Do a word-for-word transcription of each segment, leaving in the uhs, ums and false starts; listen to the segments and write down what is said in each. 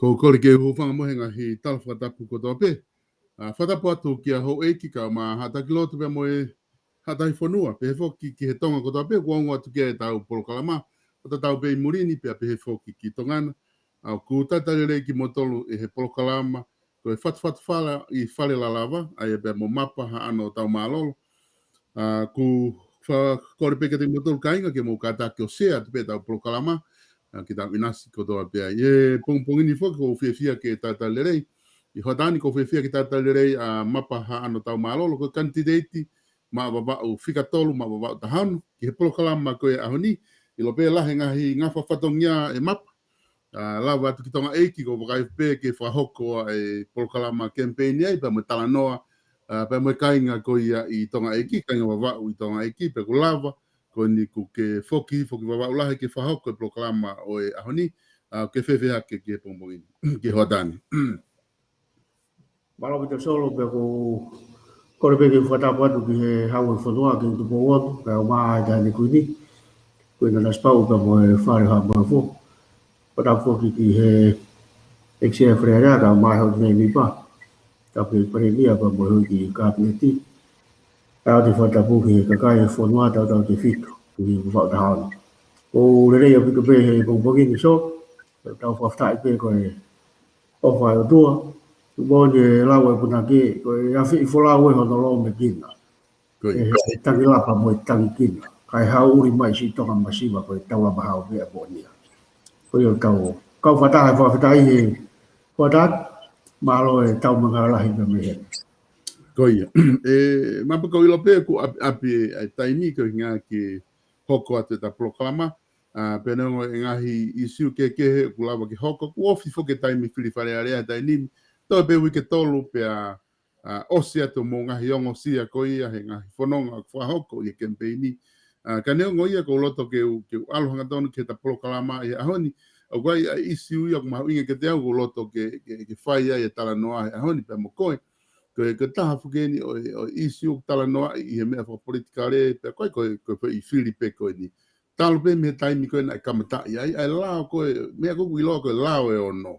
Ko e kole ke u hūfanga mo e ngaahi tala fakatapu kotoa pē. ʻA, fakatapu atu kia houʻeiki kae ʻumaʻā haʻa taki lotu pea mo e haʻa tauhi fonua, pehē foki ki he Tonga kotoa pē, ʻoku ongo atu ki ai ʻetau polokalama, ʻo tatau pē ʻi muli ni pea pehē foki ki Tonga na. ʻA, ʻoku talitali lelei kimoutolu ʻe he polokalama, ko e Fatufatu Fala ʻi Fale Lalava, ʻa ia pea mo Mapa Haʻano Taumālolo. ʻA, ʻoku fa-, kole pē kiate kimoutolu kāinga ke mou kātaki ʻo share atu pē ʻetau polokalama, ʻa, ke tau ʻinasi kotoa pē ai. ʻI he pongipongi ni foki ʻoku ou fiefia ke talitali lelei. ʻI hoʻatā ni ʻoku ou fiefia ke talitali lelei ʻa Mapa Haʻano Taumālolo, ko e kanititeiti maʻa Vavaʻu fika tolu, maʻa Vavaʻu taha ono, ki he polokalama ko e ʻaho ni, ʻilo pē lahi e ngaahi ngafa fatongia ʻe Mapa. ʻA, lava atu ki Tonga ʻEiki, ʻoku ou vakai pē ke fakahoko ʻa e polokalama campaign ai, pea mo e talanoa, ʻa, pea mo e kāinga ko ia ʻi Tonga ʻEiki, kāinga Vavaʻu ʻi Tonga ʻEiki, pea ʻoku lava, ko eni ʻoku ke foki, foki Vavaʻu lahi ke fakahoko e polokalama ʻo e ʻaho ni, ʻa, ke fēfē hake ki he pongipongi ni, ki hoʻatā ni. Mālō ʻaupito Solo, pea ʻoku ou kole pē ke fakatapu atu ki he Hau ʻo e Fonua, Kingi Tupou Ono, pea mo e Taʻahine Kuini, Kuini Nanasipauʻu, pea mo e Fale Haʻa Moheofo. Fakatapu foki ki he ʻEiki Sea Fale Alea, kae ʻumaʻā e Houʻeiki Mēmipa, Tapu ki he Palēmia, pea mo e Houʻeiki Kapineti. Tautautefito ki he kakai e fonua, tautautefito ki he Vavaʻu taha ono. ʻOku lelei ʻaupito pē he pongipongi ni, Solo. Tau fakafetaʻi pē ko e ʻofa ʻa e ʻOtua. Tuku muʻa ke lau e punake, ko e afe ʻi folau e hono lōmekina. Ko ia. ʻE he tangilapa mo e tangikina. Kae hau uli mai siʻi Tonga masiva ko e taulama hao pē ʻa e moʻonia. Ko ia tau, kau fakataha e fakafetaʻi he fakataha, mālō e tau manga lahi pē mei heni. Ko ia. ʻE, Mapa, ʻoku ou ʻilo pē ʻoku ʻapi, ʻapi e, e taimi ko e ʻuhinga ke hoko atu ʻeta polokalama, ʻa, pea neongo e ngaahi ʻīsiu kehekehe ʻoku lava ke hoko, ʻoku ofi foki e taimi fili Fale Alea he taimi ni, toe pē uike ʻe tolu pea, ʻa, ʻosi atu mo e ngaahi ongosia ko ia he ngaahi fononga ʻoku fakahoko ʻi he kemipeini. ʻA, ka neongo ia ʻoku ou loto ke u, ke u ʻalu hangatonu ki heʻeta polokalama ʻi he ʻaho ni, ʻoku ʻi ai ʻa e ʻīsiu ia ʻoku mahuʻinga kiate au ʻoku ou loto ke, ke, ke fai ai e talanoa he ʻaho ni pea mo koe. Ko e, ko e taha foki eni ʻo e, ʻo e ʻīsiu ʻoku talanoaʻi ʻi he meʻa fakapolitikale, pea ko e, ko e, ko e foʻi fili pē ko eni. Talu pē mei he taimi ko ē naʻe kamataʻi ai, ʻa e lao ko ē, meʻa ko ē ʻoku ʻiloa ko e lao ʻe ono.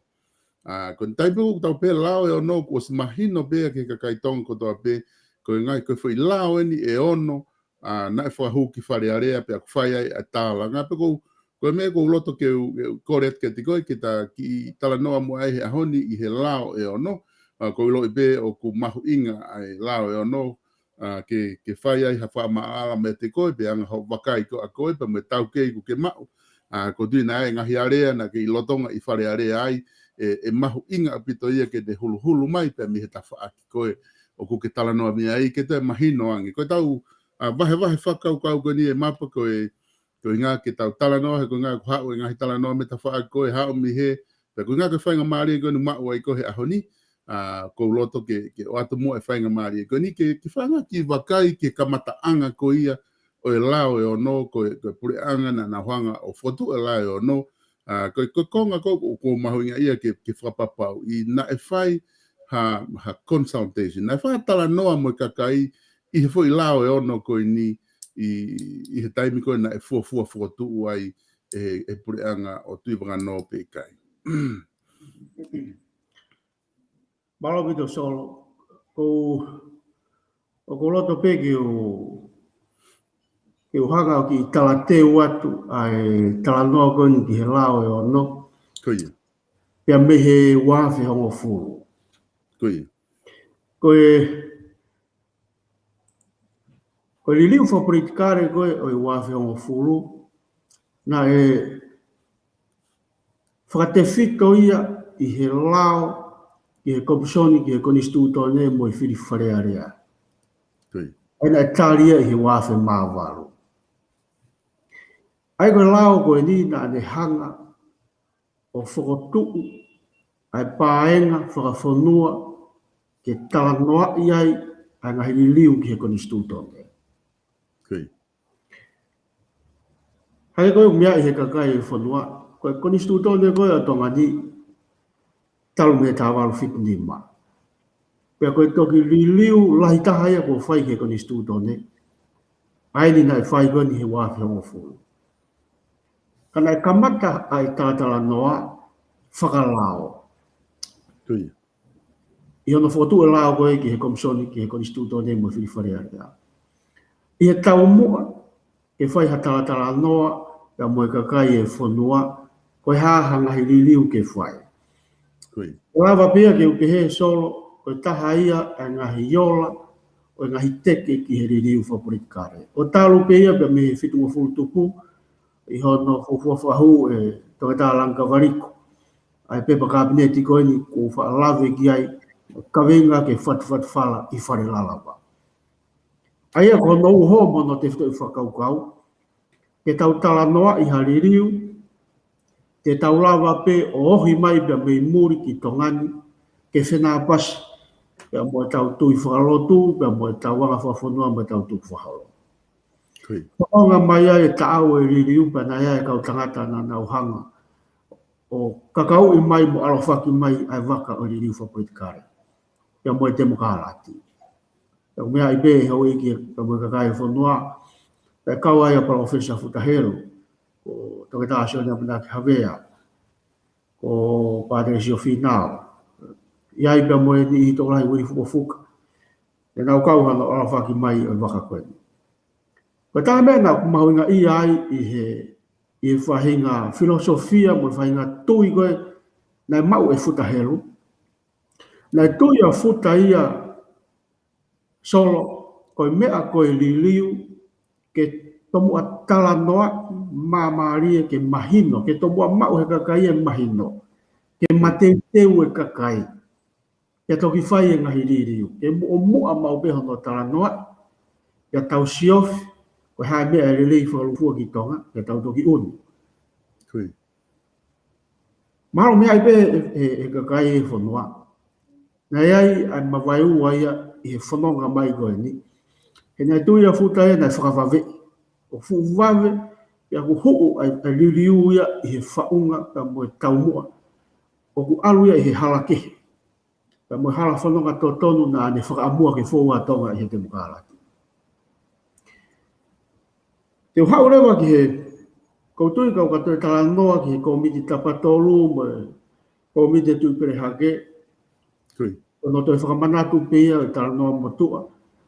ʻA, ko e taimi pē ʻoku tau pehē lao ʻe ono, kuo ʻosi mahino pē ia ki he kakai Tonga kotoa pē, ko e ngaahi, ko e foʻi lao eni ʻe ono, ʻa, naʻe fakahū ki Fale Alea pea ʻoku fai ai ʻa e tālanga. Pea ko, ko e meʻa ʻoku ou loto ke u, ke u kole atu kiate koe, ke ta kiʻi talanoa muʻa ai he ʻaho ni ʻi he lao ʻe ono. ʻA, ʻoku ou ʻiloʻi pē ʻoku mahuʻinga ʻa e lao ʻe ono, ʻa, ke, ke fai ai ha fakamaʻalaʻala meiate koe, pe anga hoʻo vakai ko ē ʻa koe, pea mo e taukei ʻoku ke maʻu. ʻA, ʻoku ou tui naʻe ʻi ai e ngaahi alea naʻe kei lolotonga ʻi Fale Alea ai, ʻe, ʻe mahuʻinga ʻaupito ia ke ne huluhulu mai pea mei he tafaʻaki ko ē ʻoku ke talanoa mei ai, ke toe mahino ange. Ko ʻetau, ʻa, vahevahe fakakaukau ko eni ʻe Mapa, ko e, ko e ʻuhinga ke tau talanoa, he ko e ʻuhinga ʻoku haʻu e ngaahi talanoa mei he tafaʻaki ko ē, haʻu mei hē, pea ko e ʻuhinga ko e faingamālie ko eni ʻoku maʻu ai koe he ʻaho ni, ʻa, ʻoku ou loto ke, ke ʻoatu muʻa e faingamālie ko eni ke, ke fai ha kiʻi vakai ki he kamataʻanga ko ia ʻo e lao ʻe ono, ko e, ko e puleʻanga naʻa nau hanga ʻo fokotuʻu e lao ʻe ono, ʻa, ko e, ko e konga ko ē ʻoku mahuʻinga ia ke, ke fakapapauʻi naʻe fai ha, ha consultation, naʻe fai ha talanoa mo e kakai ʻi he foʻi lao ʻe ono ko eni ʻi, ʻi he taimi ko ē naʻe fuofua fokotuʻu ai ʻe, ʻe he puleʻanga ʻo Tuʻivakanō pe ʻikai. Mālō ʻaupito Solo, ʻoku, ʻoku ou loto pē ke u, ke u hanga ʻo kiʻi talateu atu ʻa e talanoa ko eni ki he lao ʻe ono. Ko ia. Pea mei he ua afe hongofulu. Ko ia. Ko e, ko e liliu fakapolitikale ko ē ʻo e ua afe hongofulu, naʻe fakatefito ia ʻi he lao, ki he Komisoni, ki he Konisitūtone mo e fili Fale Alea. Ko ia. ʻA ia naʻe tali ia ʻi he ua afe mā valu. ʻA ia ko e lao ko eni naʻa ne hanga ʻo fokotuʻu ʻa e paenga fakafonua ke talanoaʻi ai ʻa e ngaahi liliu ki he Konisitūtone. Ko ia. Hangē ko e meʻa ʻi he kakai e fonua, ko e Konisitūtone ko ē ʻa Tonga ni, talu mei he taha valu fitu nima. Pea ko e toki liliu lahi taha ia kuo fai ki he Konisitūtone, ʻa eni naʻe fai ko eni he ua afe hongofulu. Ka naʻe kamata ʻa e talatalanoa fakalao. Ko ia. ʻI hono fokotuʻu e lao ko ē ki he Komisoni, ki he Konisitūtone mo e fili Fale Alea. ʻI he taumuʻa ke fai ha talatalanoa pea mo e kakai e fonua, ko e hā ha ngaahi liliu ke fai. Ko ia. ʻE lava pē ia ke u pehē Solo, ko e taha ia ʻa e ngaahi ola ʻo e ngaahi teke ki he liliu fakapolitikale. ʻO talu pē ia pea mei he fitungofulu tupu, ʻi hono fuofua fakahū ʻe Toketā Langikavaliku ʻa e pepa Kapineti ko eni ʻoku ou faʻa lave ki ai, kaveinga ke fatufatu fala ʻi Fale Lalava. ʻA ia ko hono uho mo hono tefitoʻi fakakaukau, ke tau talanoaʻi ha liliu, te tau lava pē ʻo ohi mai pea mei muli ki Tonga ni, ke fenāpasi pea mo ʻetau tui fakalotu, pea mo ʻetau anga fakafonua mo ʻetau tukufakaholo. Ko ia. Hoko mai ai e taʻau e liliu pea naʻe ʻi ai e kau tangata naʻa nau hanga ʻo kakauʻi mai mo ʻalofaki mai ʻa e vaka ʻo e liliu fakapolitikale pea mo e temokalati. Pea ko e meʻa ia pē he houʻeiki pea mo e kakai e fonua, pea kau ai ʻa Palōfesa Futa Helu, ko Toketā Sione ʻAmanaki Havea, ko Pātele Siofina, ʻi ai pea mo e niʻihi tokolahi, Uili Fukofuka, naʻa nau kau hano ʻalofaki mai ʻo e vaka ko eni. Ko e taha meʻa naʻa ku mahuʻingaʻia ai ʻi he ʻi he faʻahinga filosofia mo e faʻahinga tui ko ē naʻe maʻu ʻe Futa Helu. Naʻe tui ʻa Futa ia Solo, ko e meʻa ko e liliu, ke tomuʻa talanoa māmālie ke mahino, ke tomuʻa maʻu he kakai e mahino, ke mateuteu e kakai, ke toki fai e ngaahi liliu, ke muʻomuʻa maʻu pē hono talanoa, ke tau siofi, ko e hā e meʻa ʻe lelei fakalūkufua ki Tonga, ke tau toki ʻunu. Mālō meʻa ai pē e, e, e kakai e fonua. Naʻe ʻi ai ʻa e mavaeua ia ʻi he fononga mai ko eni. He naʻe tui ʻa Futa ia naʻe fakavave. ʻO fuʻu vave, ia ʻoku huʻu ʻa e, ʻa e liliu ia ʻi he faʻunga ka mo e taumuʻa. ʻOku ʻalu ia ʻi he hala kehe. Ka mo e hala fononga totonu naʻa ne fakaʻamua ke fou ʻa Tonga ʻi he temokalati. Te u haʻu leva ki he, ʻoku ou tui kau ka toe talanoa ki he kōmiti tapatolu mo e kōmiti tuʻi pele hake. Ko hono toe fakamanatu pē ia e talanoa motuʻa.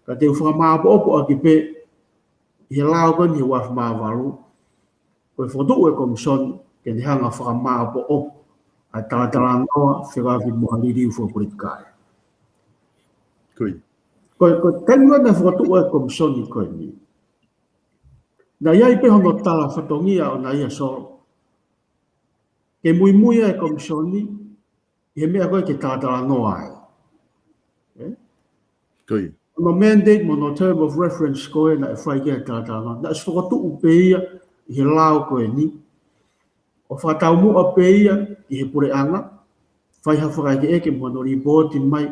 Ka te u fakamāʻopoʻopo ʻaki pē ʻi he lao ko eni he uafu mā valu. Ko e fokotuʻu e komisoni, ke ne hanga fakamāʻopoʻopo ʻa e talatalanoa fekauʻaki mo ha liliu fakapolitikale. Ko e, ko e taimi ko ē naʻe fokotuʻu e komisoni ko eni. Naʻe ʻi ai pē hono tala fatongia ʻo naʻe ʻia Solo. Ke muimui e komisoni, ʻi he meʻa ko ē ke talatalanoa ai. Ē? Ko ia. Hono mandate mo hono term of reference ko ē naʻe fai ki ai e talatalanoa. Naʻe ʻosi fokotuʻu pē ia ʻi he lao ko eni. ʻO fakataumuʻa pē ia ʻi he puleʻanga. Fai ha fakaʻekeʻeke mo hono lipooti mai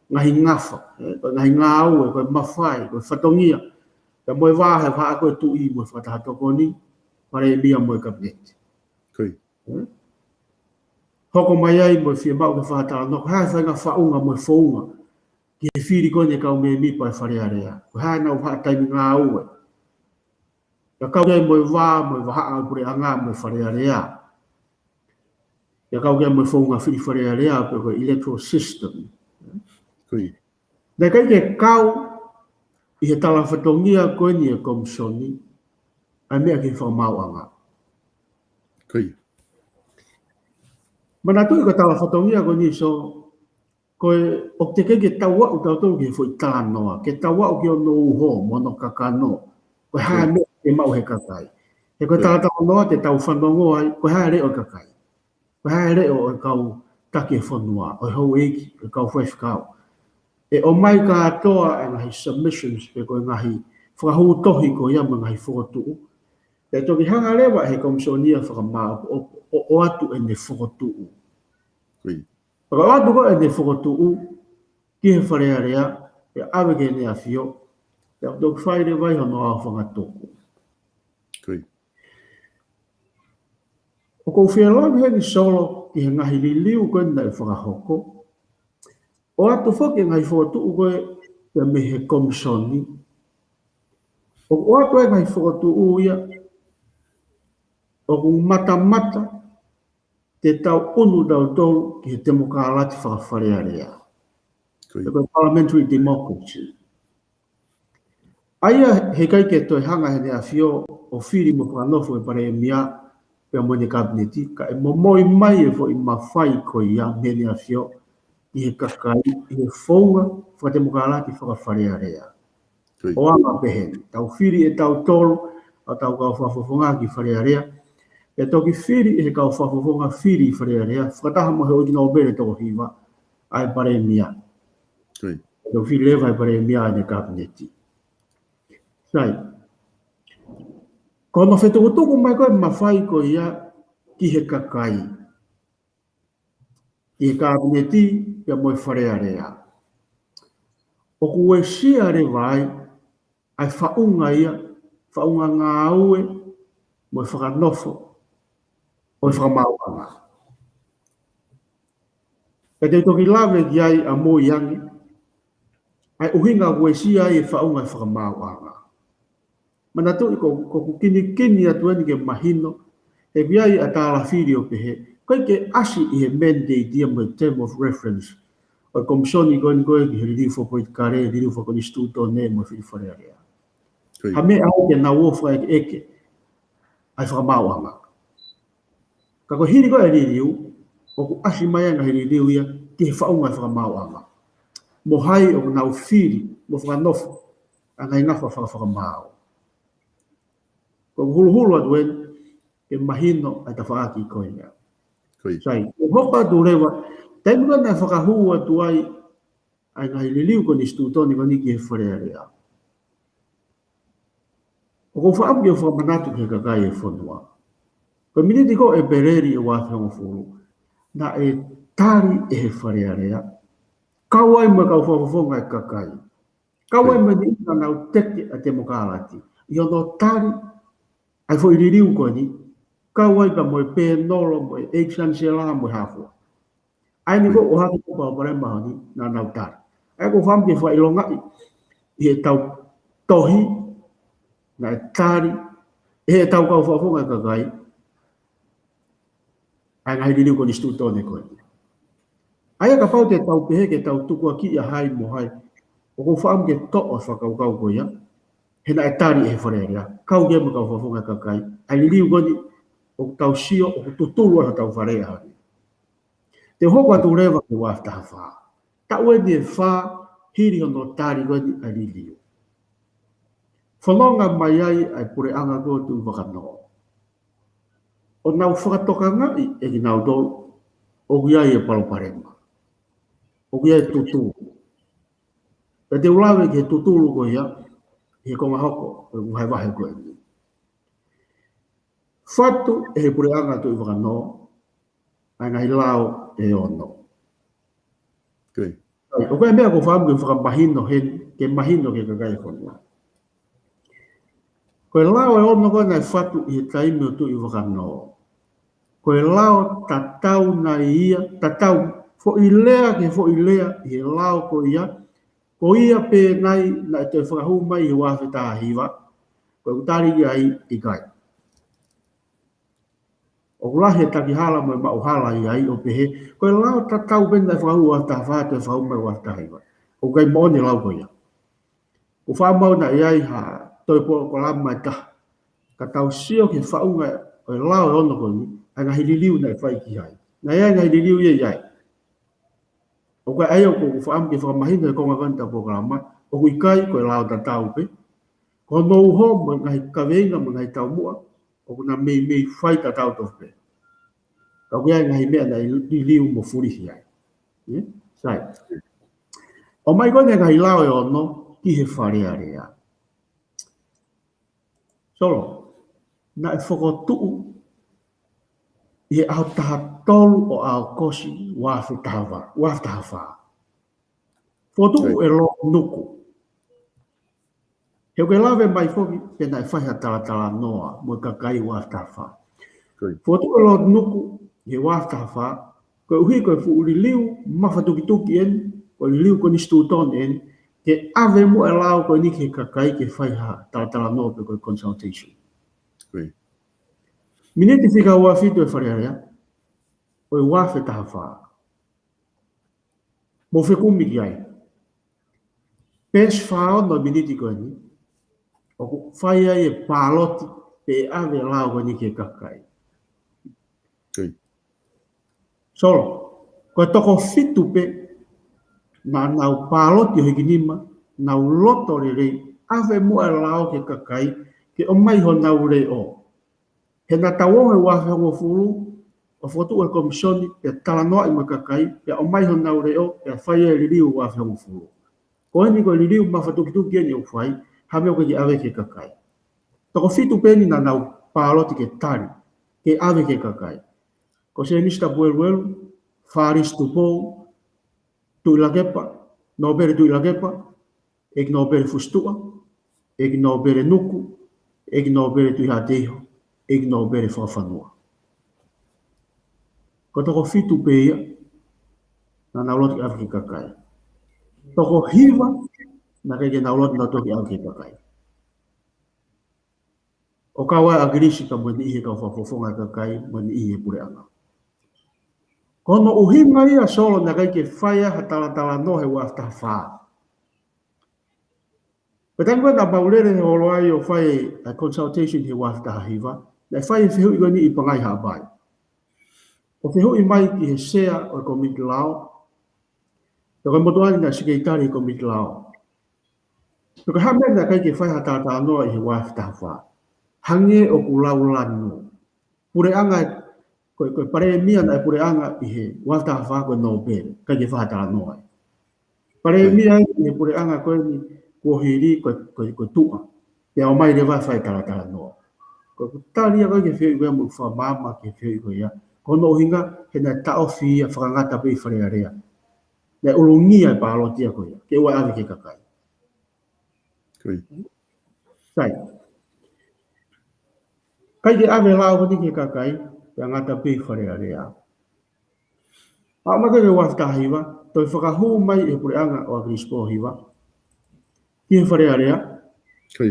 ngaahi ngafa. Ē? Ko e ngaahi ngāue, ko e mafai, ko e fatongia. Pea mo e vā he vahaʻa ko ē tuʻi mo e fakataha tokoni. Palēmia mo e kapineti. Ko ia. Ē? Hoko mai ai mo e fiemaʻu ke fakatalanoa, ko e hā e faʻahinga faʻunga mo e founga ki he fili ko eni e kau mēmipa e Fale Alea. Ko e hā ʻenau vahaʻa taimi ngāue. Pea kau ki ai mo e vā, mo e vahaʻa ʻo e puleʻanga mo e Fale Alea. Pea kau ki ai mo e founga fili Fale Alea, pe ko e electoral system. Ko ia. Naʻe ʻikai ke kau ʻi he tala fatongia ko eni e komisoni, ʻa e meʻa ki he fakamaauʻanga. Ko ia. Manatuʻi ko e tala fatongia ko eni, so, ko e ʻoku teʻeki ke tau aʻu tautolu ki he foʻi talanoa, ke tau aʻu ki hono uho, mo hono kakano, ko e hā e meʻa ke maʻu he kakai. He ko e talatalanoa te tau fanongo ai, ko e hā e leʻo e kakai. Ko e hā e leʻo ʻo e kau taki e fonua, ʻo e houʻeiki, ʻo e kau faifekau. ʻE ʻomai kātoa e ngaahi submissions pe ko e ngaahi fakahū tohi ko ia mo e ngaahi fokotuʻu. ʻE toki hanga leva he komisoni ia fakamāʻopoʻopo, ʻo, ʻoatu ʻene fokotuʻu. Ko ia. Pea ka ʻoatu ko ē ʻene fokotuʻu, ki he Fale Alea, ʻe ʻave ki heʻene ʻafio, ʻe toki fai leva ai hono aofangatuku. Ko ia. ʻOku ou fie lau heni Solo ki he ngaahi liliu ko ē naʻe fakahoko. ʻOatu foki e ngaahi fokotuʻu ko ē ia mei he komisoni. ʻOku ʻoatu e ngaahi fokotuʻu ia ʻoku matamata te tau ʻunu tautolu ki he temokalati faka-Fale Alea. Ko ia. Ko e parliamentary democracy. ʻA ia he ʻikai ke toe hanga heʻene ʻafio ʻo fili mo fakanofo e palēmia pea mo ʻene kapineti, ka ʻe momoi mai e foʻi mafai ko ia mei heʻene ʻafio ʻi he kakai, ʻi he founga fakatemokalati faka-Fale Alea. Ko ia. ʻO anga pehē ni, tau fili ʻe tautolu, ʻa hotau kau fakafofonga ki Fale Alea, ʻe toki fili ʻe he kau fakafofonga fili Fale Alea, fakataha mo e houʻeiki nōpele toko hiva, ʻa e palēmia. Ko ia. ʻE toki fili leva e palēmia ʻene kapineti. Sai. Ko hono fetukutuku mai ko ē mafai ko ia ki he kakai, ki he kapineti, pea mo e Fale Alea. ʻOku uesia leva ai, ʻa e faʻunga ia, faʻunga ngāue, mo e fakanofo ʻo e fakamaauʻanga. Pea te u toki lave ki ai ʻamui ange, ʻa e ʻuhinga ʻoku uesia ai e faʻunga e fakamaauʻanga. Manatuʻi ko, ko ʻeku kinikini atu eni ke mahino, he ʻoku ʻi ai ʻa e tālafili ʻo pehē, ʻikai ke ʻasi ʻi he mandate ia mo e term of reference ʻo e komisoni ko eni ko ē ki he liliu fakapolitikale, liliu fakakonisitūtone mo e fili Fale Alea. Ko ia. Ha meʻa ʻoku nau ō fakaʻekeʻeke ʻa e fakamaauʻanga. Ka ko e hili ko ē e liliu, ʻoku ʻasi mai ʻa e ngaahi liliu ia ki he faʻunga e fakamaauʻanga. Mo hai ʻoku nau fili mo fakanofo ʻa e ngaahi ngafa fakafakamaau. Ko e huluhulu atu eni ke mahino ʻa e tafaʻaki ko ia. Sai, ʻoku hoko atu leva, taimi ko ē naʻe fakahū atu ai ʻa e ngaahi liliu konisitūtone ko eni ki he Fale Alea, ʻoku ou fakaʻamu ke u fakamanatu ki he kakai e fonua. Ko e miniti ko ē ʻEpeleli ʻo e ua afe hongofulu, naʻe tali ʻe he Fale Alea, kau ai mo e kau fakafofonga e kakai, kau ai mo e niʻihi naʻa nau teke ʻa e temokalati, ʻi hono tali ʻa e foʻi liliu ko eni, kau ai pea mo e pēnolo, mo e ʻeiki sanisela, mo e hā fua. ʻA eni ko ē ʻoku ʻohake ko ē ʻa e palopalema ni, naʻa nau tali. ʻA ia ʻoku ou fakaʻamu ke fakaʻilongaʻi ʻi heʻetau tohi, naʻe tali ʻe heʻetau kau fakafofonga e kakai ʻa e ngaahi liliu konisitūtone ko eni. ʻA ia kapau te tau pehē ke tau tukuakiʻi ʻa hai mo hai, ʻoku ou fakaʻamu ke toʻo e fakakaukau ko ia, he naʻe tali ʻe he Fale Alea, kau ki ai mo e kau fakafofonga e kakai ʻa e liliu ko eni, ʻoku tau sio ʻoku tutulu ai hotau Fale ʻaho ni. Te u hoko atu leva ki he ua afe taha fā. Taʻu eni ʻe fā hili hono tali ko eni ʻa e liliu. Fononga mai ai ʻa e puleʻanga ko ē ʻo Tuʻivakanō ʻo nau fakatokangaʻi ʻe kinautolu ʻoku ʻi ai e palopalema, ʻoku ʻi ai e tutulu. Pea te u lave ki he tutulu ko ia ʻi he konga hoko ʻo e vahevahe ko eni. Fatu ʻe he puleʻanga Tuʻivakanō ʻa e ngaahi lao ʻe ono. ʻOku ʻi ai e meʻa ʻoku ou fakaʻamu ke fakamahino heni, ke mahino ki he kakai e fonua. Ko e lao ʻe ono ko ē naʻe fatu ʻi he taimi ʻo Tuʻivakanō, ko e lao tatau nai ia, tatau foʻi lea ki he foʻi lea ʻi he lao ko ia, ko ia pē nai naʻe toe fakahū mai ʻi he ua afe taha hiva? Ko ʻeku tali ki ai, ʻikai. ʻOku lahi e takihala mo e maʻuhala ʻi ai ʻo pehē ko e lao tatau pē naʻe fakahū ua afe taha fā, toe fakahū mai ua afe taha hiva. ʻOku ʻikai moʻoni e lao ko ia. ʻOku ou fakaʻamu au naʻe ʻi ai ha toe polokalama ʻe taha ka tau sio ki he faʻunga ʻo e lao ʻe ono ko eni, ʻa e ngaahi liliu naʻe fai ki ai. Naʻe ʻi ai e ngaahi liliu ia ʻi ai. ʻOku ʻi ai, ʻoku ou fakaʻamu ke fakamahino he konga ko eni ʻetau polokalama, ʻoku ʻikai, ko e lao tatau pē. Ko hono uho mo e ngaahi kaveinga mo e ngaahi taumuʻa, ʻoku na meimei fai tatau tofu pē. Ka ʻoku ʻi ai e ngaahi meʻa naʻe liliu mo fulihi ai. Ē? Sai. ʻOmai ko eni e ngaahi lao ʻe ono ki he Fale Alea. Solo, naʻe fokotuʻu ʻi he ʻaho taha tolu ʻo ʻAokosi ua afe taha fā, ua afe taha fā. Fokotuʻu ʻe Lord Nuku. He ʻoku ke lave mai foki pe naʻe fai ha talatalanoa mo e kakai ua afe taha fā. Fokotuʻu ʻe Lord Nuku he ua afe taha fā, koeʻuhi ko e fuʻu liliu mafatukituki eni, ko e liliu konisitūtone eni, ke ʻave muʻa e lao ko eni ki he kakai ke fai ha talatalanoa pe ko e consultation. Miniti fika ua fitu e Fale Alea ʻo e ua afe taha fā. Mou fekumi ki ai. Peesi fā ono miniti ko eni, ʻoku fai ai e pāloti pe ʻave e lao ko eni ki he kakai. Solo, ko e toko fitu pē naʻa nau pāloti ʻo hiki nima, nau loto lelei, ʻave muʻa e lao ki he kakai, ke ʻomai honau leʻo. He naʻa tau ongoʻi he ua afe hongofulu, ʻo fokotuʻu e komisoni, pea talanoaʻi mo e kakai, pea ʻomai honau leʻo, pea fai e liliu ua afe hongofulu. Ko eni ko e liliu mafatukituki eni ʻoku fai, ha meʻa ʻoku ʻikai ke ʻave ki he kakai. Toko fitu pē eni naʻa nau pāloti ke tali, ke ʻave ki he kakai. Ko Sēmisi Tapueluelu, Fālisi Tupou, Tuʻilakepa, Nōpele Tuʻilakepa, ʻEiki Nōpele Fusituʻa, ʻEiki Nōpele Nuku, ʻEiki Nōpele Tuʻihaʻateiho, ʻEiki Nōpele Fakafanua. Ko e toko fitu pē ia naʻa nau loto ke ʻave ki he kakai. Toko hiva naʻe ʻikai ke nau loto nautolu ke ʻave ki he kakai. ʻO kau ai ʻa ʻAkilisi pea mo e niʻihi e kau fakafofonga e kakai mo e niʻihi e puleʻanga. Ko hono ʻuhinga ia, Solo, naʻe ʻikai ke fai ai ha talatalanoa he ua afe taha fā. Pea taimi ko ē naʻa mau lele he holo ai ʻo fai ʻa e consultation he ua afe taha hiva, naʻe fai e fehuʻi ko eni ʻi Pangai Haʻapai. ʻo fehuʻi mai ki he sea ʻo e komiti lao, pe ko e motuʻa ni naʻe sekelitali ʻi he komiti lao, pe ko e hā e meʻa naʻe ʻikai ke fai ha talatalanoa ʻi he ua afe taha fā. Hangē ʻoku laulanu. Puleʻanga, ko e, ko e palēmia naʻe puleʻanga ʻi he ua afe taha fā ko e nōpele, ʻikai ke fai ha talanoa ai. Palēmia ʻi he puleʻanga ko eni kuo hili ko e, ko e, ko e tuʻa. Pea ʻomai leva e fai talatalanoa. Ko e tali ia ko e ke fehuʻi ko ia mo e fakamaama ke fehuʻi ko ia. Ko hono ʻuhinga, he naʻe taʻofi ia fakangata pē ʻi Fale Alea. Naʻe ʻulungia e pāloti ia ko ia. Ke ʻoua ʻave ki he kakai. Sai. ʻIkai ke ʻave e lao ko eni ki he kakai, pea ngata pē ʻi Fale Alea. ʻAʻu mai ko e ua afe taha hiva, toe fakahū mai ʻe he puleʻanga ʻo ʻAkilisi Pōhiva ki he Fale Alea. ʻA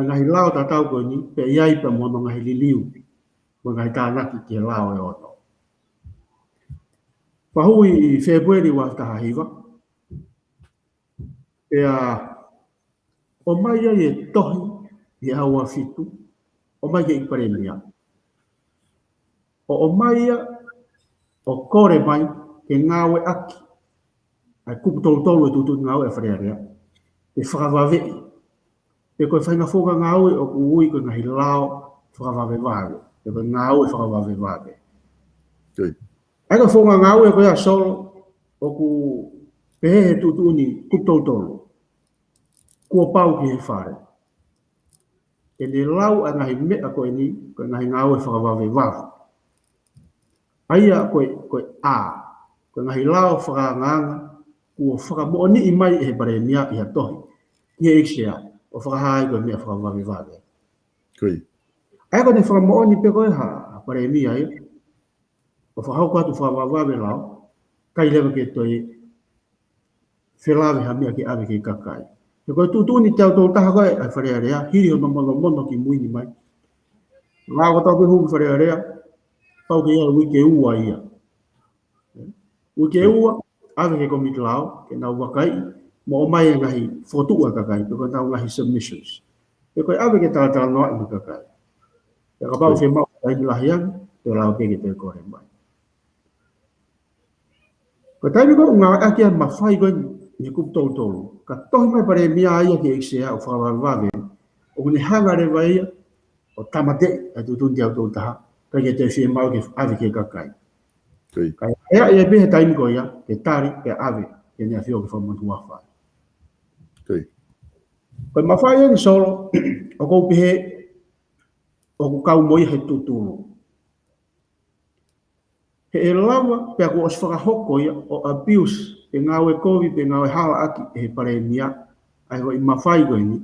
e ngaahi lao tatau ko eni, pea ʻi ai pea mo hono ngaahi liliu, mo e ngaahi tānaki ki he lao ʻe ono. Fakahū ʻi Fēpueli ua afe taha hiva. Pea ʻomai ai e tohi ʻi he ʻaho ua fitu, ʻomai ki he ʻEiki Palēmia. ʻO ʻomai ia, ʻo kole mai ke ngāueʻaki ʻa e kupu tolutolu ʻo e tuʻutuʻuni ngāue ʻa Fale Alea, ke fakavaveʻi. Pe ko e faʻahinga founga ngāue ʻoku ui ko e ngaahi lao fakavavevave, pe ko e ngāue fakavavevave. ʻA ia ko e founga ngāue ko ia Solo, ʻoku pehē he tuʻutuʻuni kupu tolutolu, kuo pau ki he Fale ke ne lau ʻa e ngaahi meʻa ko eni, ko e ngaahi ngāue fakavavevave. ʻA ia ko e, ko e ʻa, ko e ngaahi lao fakaangaanga kuo fakamoʻoniʻi mai ʻe he Palēmia ʻi ha tohi ki he ʻEiki Sea, ʻo fakahā ai ko e meʻa fakavavevave. ʻA ia ko ʻene fakamoʻoni pē ko e hā, ʻa e Palēmia ia, ʻo fakahoko atu fakavavevave e lao, ʻikai leva ke toe felave ha meʻa ke ʻave ki he kakai. He ko e tuʻutuʻuni teau tolu taha ko ē ʻa e Fale Alea, hili hono monomono kimui ni mai. Lao ko ē tau pē hū ki Fale Alea, pau ke ʻi ai e uike ua ia. Uike ua, ʻave ki he komiti lao, ke nau vakaiʻi, mo ʻomai e ngaahi fokotuʻu ʻa e kakai, pe ko ʻenau ngaahi submissions. Pe ko e ʻave ke talatalanoaʻi mo e kakai. Pea kapau fiemaʻu taimi lahi ange, toe lau pē ke toe kole mai. Ko e taimi ko ē ʻoku ngāueʻaki ai e mafai ko eni ʻi he kupu tolutolu, ka tohi mai e Palēmia ia ki he ʻEiki Sea ʻo fakavavevave, ʻoku ne hanga leva ia ʻo tāmateʻi ʻa e tuʻutuʻuni teau tolu taha, ʻikai ke toe fiemaʻu ke ʻave ki he kakai. Ka ʻe ʻi ai pē he taimi ko ia ke tali, ke ʻave ki Heʻene ʻAfio ke fakamonū hua fai. Ko e mafai eni Solo, ʻoku ou pehē, ʻoku kau mo ia he tutulu. He ʻe lava, pea kuo ʻosi fakahoko ia ʻo abuse, pe ngāue kovi, pe ngāue halaʻaki ʻe he Palēmia ʻa e foʻi mafai ko eni.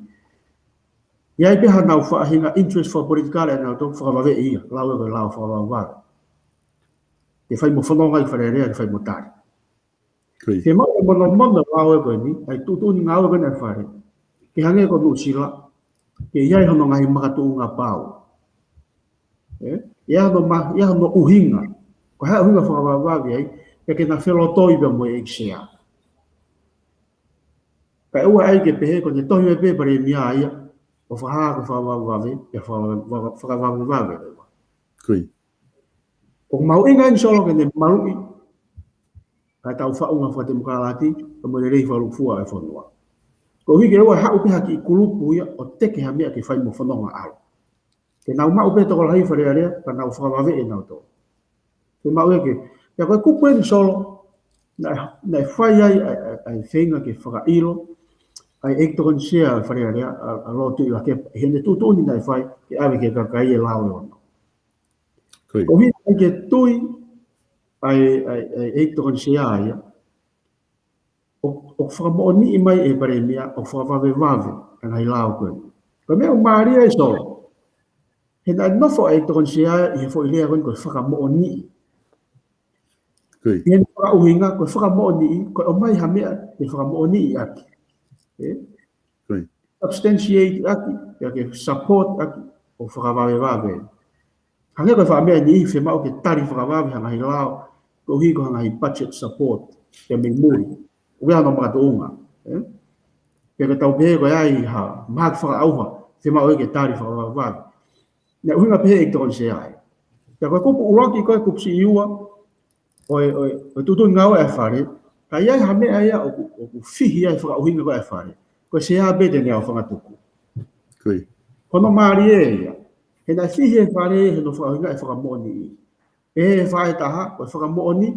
ʻI ai pē haʻanau faʻahinga interest fakapolitikale ʻanautolu, fakavaveʻi ia, lau ia ko e lao fakavavevave. Ke fai mo fononga ʻi Fale Alea, ke fai mo tali. Fiemaʻu e monomono lao ē ko eni, ʻa e tuʻutuʻuni ngāue ko eni ʻa e Fale, ke hangē ko Nuʻusila, ke ʻi ai hono ngaahi makatuʻunga pau. ʻE, ʻi ai hono ma-, ʻi ai hono ʻuhinga. Ko e hā e ʻuhinga fakavavevave ai, pea ke na felotoi pea mo e ʻEiki Sea. Kae ʻoua ʻe ʻai ke pehē ko ʻene tohi mai pē Palēmia ia, ʻo fakahā ko e fakavavevave, pea fakava-, fakavavevave leva. ʻOku mahuʻinga eni Solo ke ne maluʻi ʻa e tau faʻunga fakatemokalati, ka mo e lelei fakalūkufua ʻa e fonua. Koeʻuhi ke ʻoua ʻe haʻu pē ha kiʻi kulupu ia ʻo teke ha meʻa ke fai mo fononga ʻalu. Ke nau maʻu pē tokolahi Fale Alea, ka nau fakavaveʻi ʻe nautolu. Ke maʻu ē ke, pea ko e kupu eni Solo, naʻe, naʻe fai ai ʻa e, ʻa e, ʻa e feinga ke fakaʻilo ʻa e ʻEiki Tokoni Sea ʻo e Fale Alea, ʻa, ʻa Lord Tuʻilakepa, ʻi heʻene tuʻutuʻuni naʻe fai, ke ʻave ki he kakai e lao ʻe ono. Koeʻuhi ʻikai ke tui ʻa e, ʻa e, ʻa e ʻEiki Tokoni Sea ia, ʻo, ʻo fakamoʻoniʻi mai ʻe he Palēmia ʻo fakavavevave ʻa e ngaahi lao ko ē. Ko e meʻa ʻoku mālie ai Solo, he naʻe nofo ʻa e ʻEiki Tokoni Sea ʻi he foʻi lea ko eni ko e fakamoʻoniʻi. ʻI heʻene fakaʻuhinga, ko e fakamoʻoniʻi, ko e ʻomai ha meʻa ke fakamoʻoniʻi ʻaki. ʻE? Substantiate ʻaki, pea ke support ʻaki, ʻo fakavavevave. Hangē ko e faʻa meʻa eni, fiemaʻu ke tali fakavave ha ngaahi lao, koeʻuhi ko ha ngaahi budget support, pea mei muli. ʻOku ʻi ai hono makatuʻunga, ʻe? Pea ke tau pehē ko e ʻi ai ha mahaki fakaʻauha, fiemaʻu ke tali fakavavevave. Naʻe ʻuhinga pehē ʻe he ʻEiki Tokoni Sea ia. Pea ko e kupu ʻuluaki ko e kupu siʻi ua ʻo e, ʻo e, ʻo e tuʻutuʻuni ngāue ʻa e fale, ka ʻi ai ha meʻa ia ʻoku, ʻoku fihi ai e fakaʻuhinga ko ē ʻa e fale, ko e sea pē te ne aofangatuku. Ko ia. Ko hono mālie ia. He naʻe fihi e fale, he naʻe fakaʻuhinga e fakamoʻoniʻi. Pehē ʻe he faʻahi ʻe taha, ko e fakamoʻoni,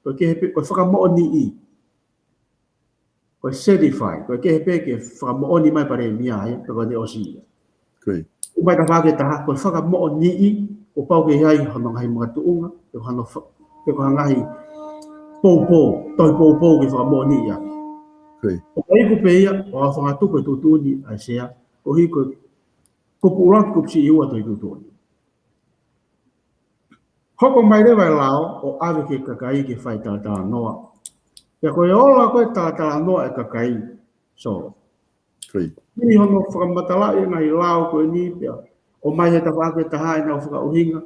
ko e kehe pē, ko e fakamoʻoniʻi. Ko e certify, ko e kehe pē ke fakamoʻoni mai Palēmia ia, pe ko ʻene ʻosi ia. Ko ia. ʻUmai tafaʻaki ʻe taha, ko e fakamoʻoniʻi, kuo pau ke ʻi ai hono ngaahi makatuʻunga, pe ko hano fa-, pe ko ha ngaahi poupou, tohi poupou ke fakamoʻoniʻi ia. Ko ia. ʻO ka iku pē ia, ʻo aofangatuku e tuʻutuʻuni ʻa e sea, koeʻuhi ko e kupu ʻuluaki kupu siʻi ua tohi tuʻutuʻuni. Hoko mai leva e lao ʻo ʻave ki he kakai ke fai talatalanoa. Pea ko e ola ko ē talatalanoa e kakai, Solo. Ko ia. ʻI hono fakamatalaʻi e ngaahi lao ko eni pea ʻomai he tafaʻaki ʻe taha ʻenau fakaʻuhinga,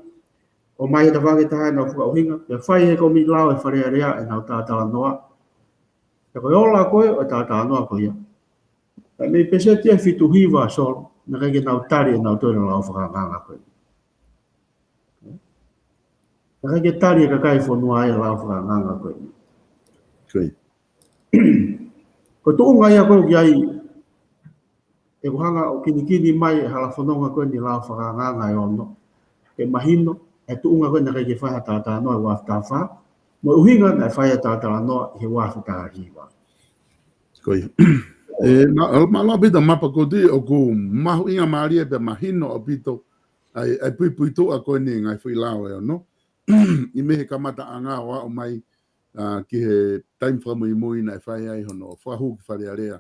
ʻomai he tafaʻaki ʻe taha ʻenau fakaʻuhinga, pea fai he kōmiti lao ʻa e Fale Alea ʻenau talatalanoa. Pea ko e ola ko ē ʻo e talatalanoa ko ia, ka mei peseti ʻe fitu hiva, Solo, naʻe ʻikai ke nau tali ʻenau toe lao fakaangaanga ko ē. Naʻe ʻikai ke tali ʻe he kakai e fonua e lao fakaangaanga ko ē. Ko ia. Ko e tuʻunga ia ko ē ʻoku ʻi ai, ʻeku hanga ʻo kinikini mai e hala fononga ko eni lao fakaangaanga ʻe ono, ke mahino e tuʻunga ko ē naʻe ʻikai ke fai ha talatalanoa he ua afe taha fā, mo e ʻuhinga naʻe fai e talatalanoa he ua afe taha hiva. Ko ia. ʻE, ma-, mālō ʻaupito Mapa, ko ia ʻoku mahuʻinga mālie pea mahino ʻaupito ʻa e, ʻa e puipuituʻa ko eni e ngaahi foʻi lao ʻe ono. ʻI mei he kamataʻanga ʻo aʻu mai, ʻa, ki he taimi fakamuimui naʻe fai ai hono fakahū ki Fale Alea,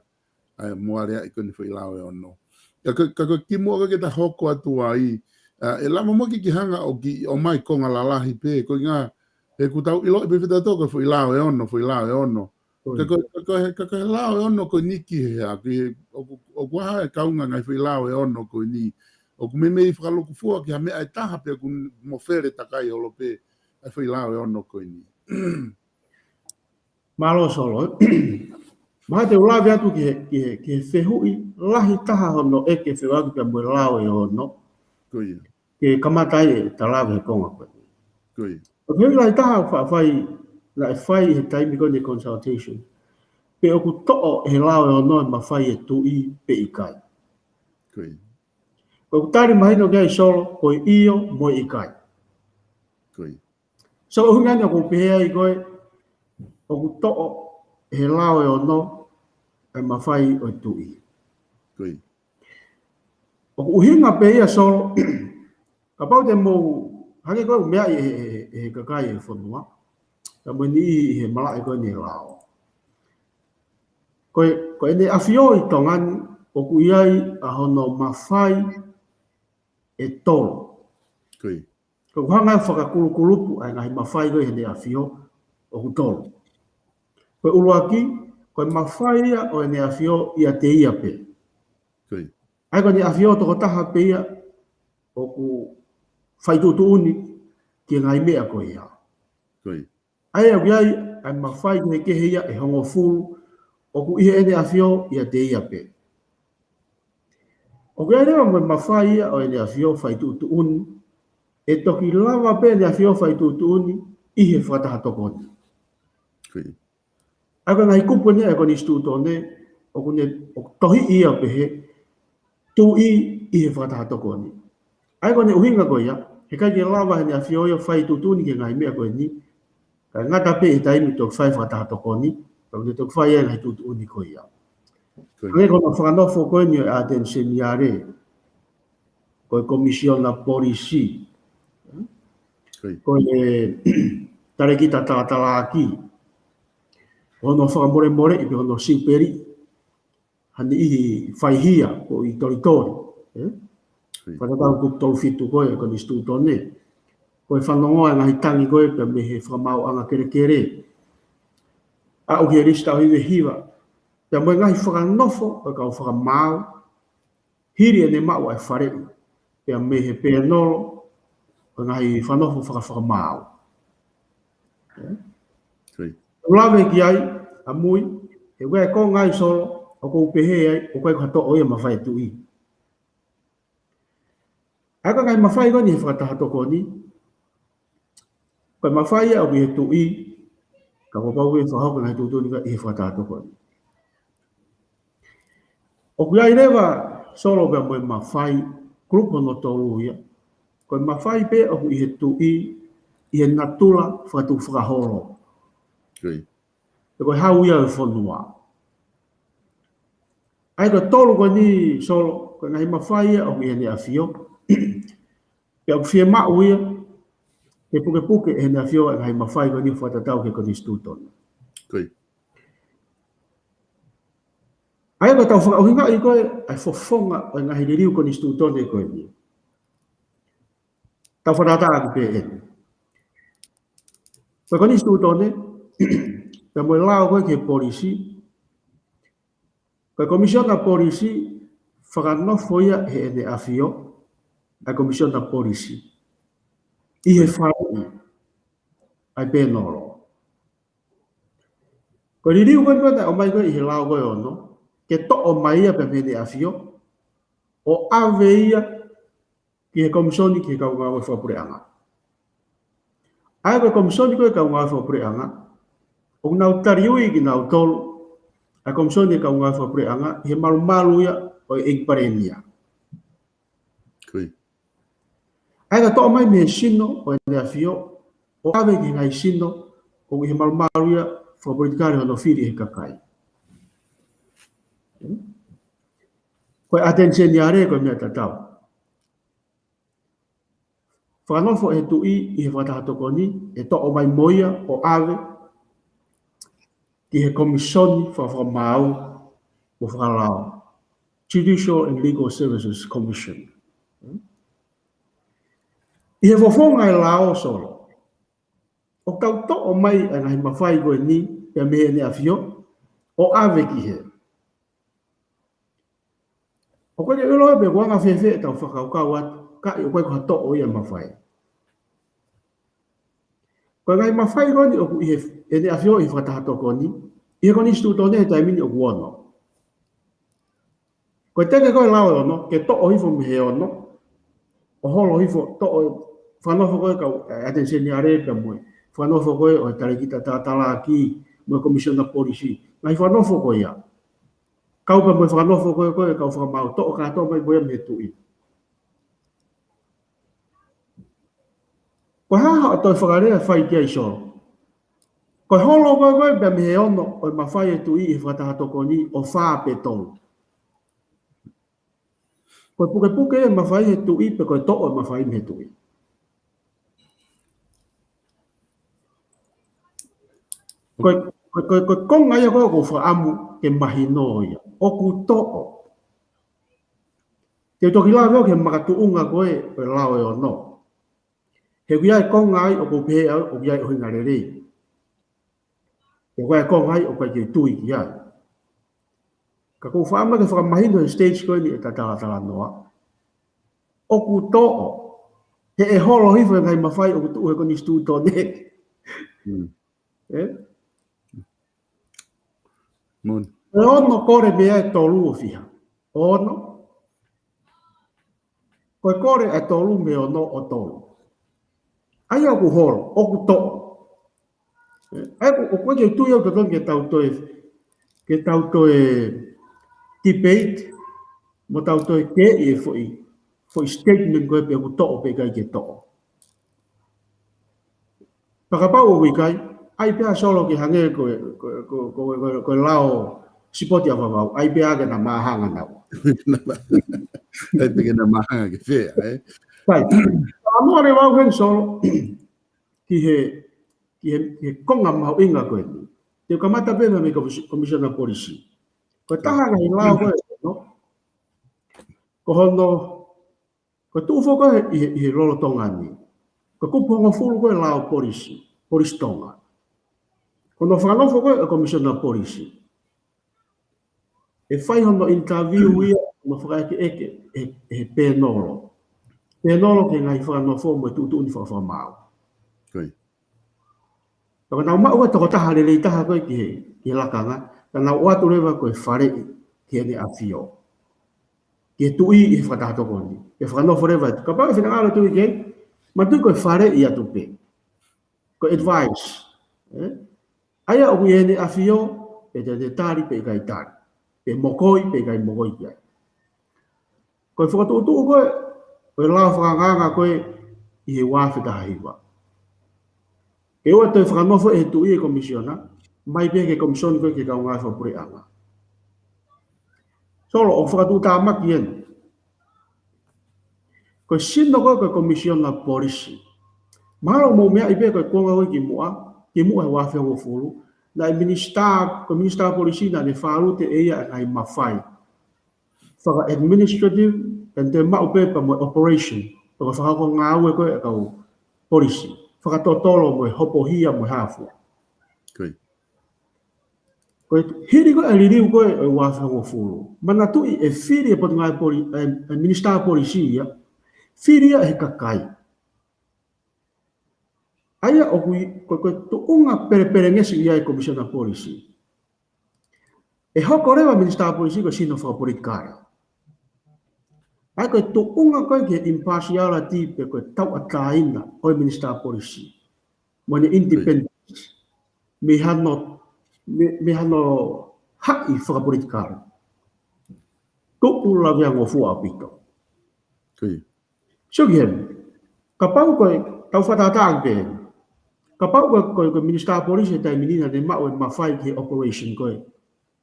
ʻa e mo aleaʻi ko eni foʻi lao ʻe ono. Ka ko, ka ko e kimuʻa ko ē ke ta hoko atu ai, ʻa, ʻe lava muʻa ke ke hanga ʻo kiʻi ʻomai konga lalahi pē, ko e ʻuhinga he ʻoku tau ʻiloʻi pē fetato ko e foʻi lao ʻe ono, foʻi lao ʻe ono. Ko ia. Ka ko, ka ko e, ka ko e lao ʻe ono ko eni ki he, ʻa, ki he, ʻoku, ʻoku ʻi ai e kaunga ngaahi foʻi lao ʻe ono ko eni ʻoku meimei fakalukufua ki ha meʻa ʻe taha pea ʻoku mofele takai holo pē ʻa e foʻi lao ʻe ono ko eni. Mālō Solo. Mahalo te u lave atu ki he, ki he, ki he fehuʻi lahi taha hono ʻeke fekauʻaki pea mo e lao ʻe ono. Ko ia. Ke kamata ai ʻeta lave he konga ko eni. Ko ia. Ko e fehuʻi lahi taha ʻoku faʻa fai, naʻe fai he taimi ko eni e consultation, pe ʻoku toʻo ʻe he lao ʻe ono e mafai e tuʻi pe ʻikai. Ko ia. Ko ʻeku tali mahino ki ai Solo, ko e ʻio mo e ʻikai. Ko ia. So, ʻuhinga eni ʻoku ou pehē ai ko ē, ʻoku toʻo ʻe he lao ʻe ono e mafai ʻo e tuʻi. Ko ia. ʻOku ʻuhinga pē ia Solo, kapau te mou, hangē ko e meʻa ʻi he, he, he, he kakai e fonua, ka mo e niʻihi ʻi he malaʻe ko eni e lao. Ko e, ko ʻEne ʻAfio ʻi Tonga ni, ʻoku ʻi ai ʻa hono mafai ʻe tolu. Ko ia. Ko e hanga ʻo fakakulukulupu ʻa e ngaahi mafai ko ē ʻEne ʻAfio ʻoku tolu. Ko e ʻuluaki, ko e mafai ia ʻo ʻEne ʻAfio ʻiate ia pē. Ko ia. ʻA ia ko ʻEne ʻAfio tokotaha pē ia ʻoku fai tuʻutuʻuni ki he ngaahi meʻa ko ia. Ko ia. ʻA ia ʻoku ʻi ai ʻa e mafai kehekehe ia ʻe hongofulu ʻoku ʻi he ʻEne ʻAfio ʻiate ia pē. ʻOku ʻi ai leva mo e mafai ia ʻo ʻEne ʻAfio fai tuʻutuʻuni, ʻe toki lava pē ʻEne ʻAfio fai tuʻutuʻuni ʻi he fakataha tokoni. Ko ia. ʻA ia ko e ngaahi kupu eni ʻa e Konisitūtone, ʻoku ne, ʻoku tohiʻi ia ʻo pehē, tuʻi ʻi he fakataha tokoni. ʻA ia ko ʻene ʻuhinga ko ia, heʻikai ke lava ʻEne ʻAfio ia fai tuʻutuʻuni ki he ngaahi meʻa ko eni, kae ngata pē he taimi toki fai fakataha tokoni, ka ʻoku ne toki fai ʻa e ngaahi tuʻutuʻuni ko ia. Ko ia. Hangē ko hono fakanofo ko eni ʻo e ʻAteni Seniale, ko e Komisiona Polisi, ko ia, ko e Talēkita Takitalaaki, ko hono fakamolemoleʻi pe hono siupeli ha niʻihi faihia ko ē ʻi Tolitoli, ē? Ko ia. Fakatatau kupu tolu fitu ko ē ʻa e Konisitūtone. Ko e fanongoa e ngaahi tangi ko ē pea mei he Fakamaauʻanga Kelekele, aʻu ki he Lisi Taʻu Hiva hiva, pea mo e ngaahi fakanofo ʻo e kau fakamaau, hili ʻene maʻu ʻa e faleʻi, pea mei he pēnolo ʻo e ngaahi fakanofo fakafakamaau. Ē? Ko ia. ʻOku lave ki ai ʻamui, he ʻoku ʻi ai e konga ia Solo, ʻoku ou pehē ai, ʻoku ʻikai ko ha toʻo ia e mafai e tuʻi. ʻA ia ko e ngaahi mafai ko eni he fakataha tokoni, Ko e mafai ia ʻoku ʻi he tuʻi, ka kuo pau ke fakahoko e ngaahi tuʻutuʻuni ko ē ʻi he fakataha tokoni. ʻOku ʻi ai leva Solo pea mo e mafai, group hono tolu ia. Ko e mafai pē ʻoku ʻi he tuʻi, ʻi he natula fakatukufakaholo. Ko e hau ia ʻo e fonua. ʻA ia ko e tolu ko eni Solo, ko e ngaahi mafai ia ʻoku ʻi Heʻene ʻAfio. Pea ʻoku fiemaʻu ia ke pukepuke ʻe Heʻene ʻAfio e ngaahi mafai ko eni fakatatau ki he konisitūtone. ʻA ia ko ʻetau fakaʻuhingaʻi ko ē ʻa e fofonga ʻo e ngaahi liliu konisitūtone ko eni. Tau fakatātā atu pē eni. Ko e konisitūtone, pea mo e lao ko ē ki he polisi, ko e komisiona polisi, fakanofo ia ʻe Heʻene ʻAfio, ʻa e komisiona polisi. ʻI he faleʻi, ʻa e pēnolo. Ko e liliu ko ē naʻe ʻomai ko ē ʻi he lao ko ē ono, ke toʻo mai ia pē mei Heʻene ʻAfio, ʻo ʻave ia ki he komisoni ki he kau ngāue fakapuleʻanga. ʻA ia ko e komisoni ko ē kau ngāue fakapuleʻanga, ʻoku nau taliui kinautolu, ʻa e komisoni kau ngāue fakapuleʻanga, ʻi he malumalu ia ʻo e ʻEiki Palēmia. ʻA ia ka toʻo mai mei he sino ʻo Heʻene ʻAfio, ʻo ʻave ki he ngaahi sino, ʻoku ʻi he malumalu ia fakapolitikale hono fili ʻe he kakai. Ko e ʻAteni Seniale ko e meʻa tatau. Fakanofo ʻe he tuʻi ʻi he fakataha tokoni, ʻe toʻo mai mo ia ʻo ʻave ki he komisoni fakamaau mo fakalao. Judicial and Legal Services Commission. ʻI he fofonga e lao Solo, ʻoku tau toʻo mai ʻa e ngaahi mafai ko eni, pea mei Heʻene ʻAfio, ʻo ʻave ki he. ʻOku ʻikai ke u ʻilo pe ʻoku anga fēfē ʻetau fakakaukau atu, ka ʻoku ʻikai ko ha toʻo ia mafai. Ko e ngaahi mafai ko eni ʻoku ʻi he, Heʻene ʻAfio ʻi he fakataha tokoni, ʻi he konisitūtone he taimi ni ʻoku ono. Ko e teke ko ē lao ʻe ono, ke toʻo hifo mei he ono, ʻo holo hifo toʻo, fakanofo ko ē kau, ʻa e ʻAteni Seniale pea mo e, fakanofo ko ē ʻo e talēkita talatalaaki, mo e komisiona polisi, ngaahi fakanofo ko ia. Kau pea mo e fakanofo ko ē, ko ē kau fakamaau, toʻo kātoa mai mo ia mei he tuʻi. Ko e hā haʻo toe fakalea fai ki ai Solo? Ko e holo ko ē, ko ē pea mei he ono ʻo e mafai ʻa e tuʻi ʻi he fakataha tokoni ʻo fā pe tolu. Ko e pukepuke e mafai ʻa e tuʻi pe ko e toʻo e mafai mei he tuʻi. Ko e, ko e, ko e, ko e konga ia ko ē ʻoku ou fakaʻamu ke mahino ia. ʻOku toʻo. Te u toki lave au ki he makatuʻunga ko ē ʻo e lao ʻe ono. He ʻoku ʻi ai e konga ai ʻoku ou pehē au ʻoku ʻi ai e ʻuhinga lelei. He ʻoku ʻi ai e konga ai ʻoku ʻikai ke u tui ki ai. Ka ʻoku ou fakaʻamu ke fakamahino he stage ko eni ʻeta talatalanoa. ʻOku toʻo. He ʻe holo hifo e ngaahi mafai ʻoku tuʻu he konisitūtone. ʻE? Ko e ono kole mei ai e tolu ʻo fiha? Ono. Ko e kole ʻe tolu mei he ono ʻo tolu. ʻA ia ʻoku holo, ʻoku toʻo. ʻA ia ʻoku, ʻoku ʻikai ke u tui au totonu ke tau toe, ke tau toe debate, mo tau toe kei e foʻi, foʻi statement ko ē pe ʻoku toʻo pe ʻikai ke toʻo. Pea kapau ʻoku ʻikai, ʻai pē ʻa Solo ke hangē ko e, ko e, ko e, ko e, ko e, ko e lao sipoti ʻa Vavau, ʻai pē ʻa ke na māhanga naua. ʻAi pē ke na māhanga ke fea, ē? Sai. Pea mo le vau hen Solo, ki he, ki he, ki he konga mahuʻinga ko eni. Te u kamata pē mei he komisi-, komisiona polisi. Ko e taha ngaahi lao ko ē, no? Ko hono Ko e tuʻu foki ko ē ʻi he, ʻi he lolotonga ni. Ko e kupu hongofulu ko ē lao polisi, polisi Tonga. Ko hono fakanofo ko ē ʻa e komisiona polisi. ʻE fai hono interview ia, hono fakaʻekeʻeke, ʻe, ʻe he pēnolo. Pēnolo ki he ngaahi fakanofo mo e tuʻutuʻuni fakafakamaau. Ko ia. Pea ka nau maʻu ko e tokotaha lelei taha ko ē ki he, ki he lakanga, ka nau ʻoatu leva ko e faleʻi ki Heʻene ʻAfio. Ki he tuʻi ʻi he fakataha tokoni. Ke fakanofo leva atu. Kapau ʻe finangalo tuʻi ki ai, manatuʻi ko e faleʻi atu pē. ko e advice. ʻE? ʻA ia ʻoku ʻi heʻene ʻafio, pe te ne tali pe ʻikai tali. Pe mokoi pe ʻikai mokoi ki ai. Ko e fakatuʻutuʻu ko ē ʻo e lao fakaangaanga ko ē ʻi he ua afe taha hiva. Ke ʻoua toe fakanofo ʻe he Tuʻi e komisiona, mai pē ki he komisoni ko ē ki he kau ngāue fakapuleʻanga. Solo, ʻoku fakatuʻutāmaki eni. Ko e sino ko ē ko e komisiona polisi. Mahalo mou meaʻi pē ko e kuonga ko ē kimuʻa, kimuʻa he ua afe hongofulu, naʻe minisitā, ko e minisitā polisi naʻa ne fālute ʻe ia e ngaahi mafai faka-administrative, ʻe ne maʻu pē pea mo e operation, pe ko e fakahoko ngāue ko ē ʻa e kau polisi, fakatotolo mo e hopohia mo e hā fua. Ko ia. Ko e hili ko ē ʻa e liliu ko ē ʻo e ua afe hongofulu. Manatuʻi ʻe fili e Potungāue Poli-, ʻe, ʻe Minisitā Polisi ia, fili ia ʻe he kakai. ʻA ia ʻoku ʻi, ko, ko e tuʻunga pelepelengesi ia e Komisiona Polisi. ʻE hoko leva Minisitā Polisi ko e sino fakapolitikale. ʻA ia ko e tuʻunga ko ē ki he impartiality pe ko e tauʻatāina ʻo e Minisitā Polisi. Mo ʻene independence. Mei hano, mei, mei hano haʻi fakapolitikale. Tuʻu laveangofua ʻaupito. Ko ia. Sio ki heni. Kapau ko e, tau fakatātā pē. Kapau ko e, ko e, ko e Minisitā Polisi he taimi ni naʻa ne maʻu e mafai ki he operation ko ē.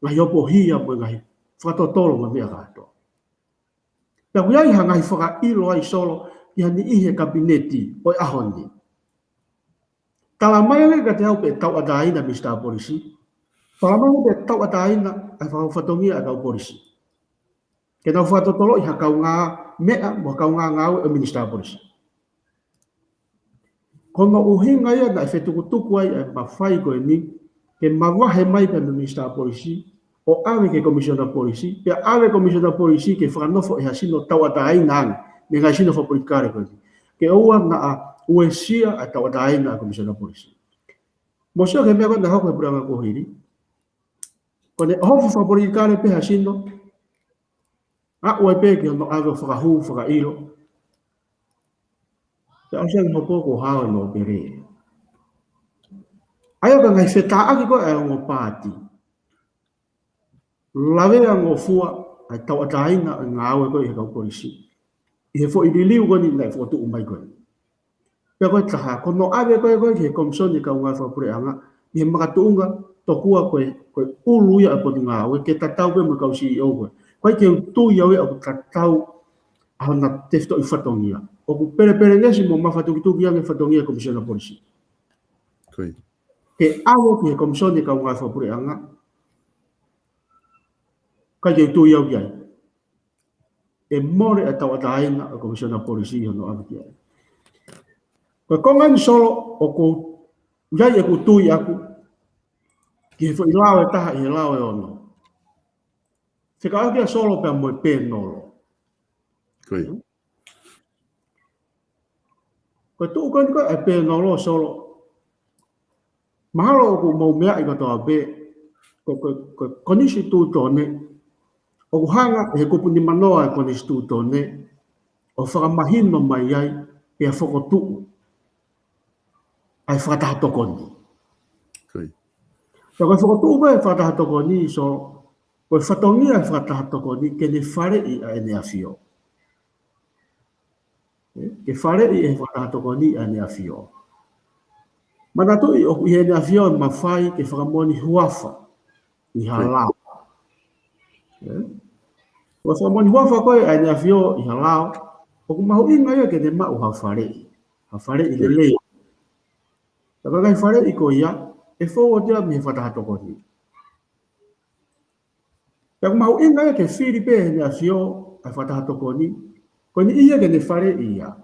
Ngaahi hopohia mo e ngaahi fakatotolo mo e meʻa kātoa. Pea ʻoku ʻi ai ha ngaahi fakaʻilo ai Solo ki ha niʻihi he kapineti ʻo e ʻaho ni. Tala mai ange kiate au pe tauʻatāina Minisitā Polisi. Tala mai ange pe tauʻatāina ʻa e fakafatongia ʻa e kau polisi. Ke nau fakatotoloʻi ha kaungāmeʻa mo ha kaungāngāue ʻo e Minisitā Polisi. Ko hono ʻuhinga ia naʻe fetukutuku ai ʻa e mafai ko eni, ke mavahe mai pē mei Minisitā Polisi, ʻo ʻave ki he Komisiona Polisi, pea ʻave Komisiona Polisi ke fakanofo ʻe ha sino tauʻatāina ange, mei he ngaahi sino fakapolitikale ko eni. Ke ʻoua naʻa uesia ʻa e tauʻatāina ʻa e Komisiona Polisi. Mou sio ki he meʻa ko ē naʻe hoko he puleʻanga kuo hili. Ko ʻene ʻohofi fakapolitikale pē ha sino, aʻu ai pē ki hono ʻave ʻo fakahū, fakaʻilo. Pea ʻosi ange hopo kuo hao ʻene pele. ʻA ia ko e ngaahi fetāʻaki ko ē ʻa e ongo paati. Laveangofua ʻa e tauʻatāina ʻa e ngāue ko ē ʻa e kau polisi. ʻI he foʻi liliu ko eni naʻe fokotuʻu mai ko eni. Pea ko e taha, ko hono ʻave ko ē ko ē ki he Komisoni ʻo e Kau Ngāue Fakapuleʻanga, ʻi he makatuʻunga tokua ko e, ko e ʻulu ia ʻa e potungāue, ke tatau pē mo e kau C E O ko ē. ʻOku ʻikai ke u tui au ia ʻoku tatau ʻa hona tefitoʻi fatongia. ʻOku pelepelengesi mo mafatukituki ange fatongia ʻa e Komisiona Polisi. Ko ia. Ke ʻave ki he Komisoni ʻo e Kau Ngāue Fakapuleʻanga, ʻikai ke u tui au ki ai. ʻE mole ʻa e tauʻatāina ʻa e Komisiona Polisi ʻi hono ʻave ki ai. Ko e konga eni Solo ʻoku ʻi ai ʻeku tui ʻaku ki he foʻi lao ʻe taha ʻi he lao ʻe ono. Fekauʻaki ʻa Solo pea mo e pēnolo. Ko ia. Ko e tuʻu ko eni ko ē ʻa e pēnolo Solo. Mahalo ʻoku mou meaʻi kotoa pē, ko, ko, ko, konisitūtone, ʻoku hanga ʻe he kupu nimanoa ʻo e konisitūtone, ʻo fakamahino mai ai, pea fokotuʻu ʻa e fakataha tokoni. Ko ia. Pea ko e fokotuʻu ko ē ʻa e fakataha tokoni, Solo, ko e fatongia ʻa e fakataha tokoni, ke ne faleʻi ʻa ʻEne ʻAfio. Ke faleʻi ʻe he fakataha tokoni ʻa ʻEne ʻAfio. Manatuʻi ʻoku ʻi heʻEne ʻAfio e mafai ke fakamoʻoni huafa ʻi ha lao. ʻE? Ko e fakamoʻoni huafa ko ē ʻa ʻEne ʻAfio ʻi ha lao, ʻoku mahuʻinga ia ke ne maʻu ha faleʻi. Ha faleʻi lelei. Ka ko e ngaahi faleʻi ko ia, ʻe fou atu ia mei he fakataha tokoni. Pea ʻoku mahuʻinga ia ke fili pē ʻe heʻEne ʻAfio ʻa e fakataha tokoni, ko e niʻihi ia ke ne faleʻi ia.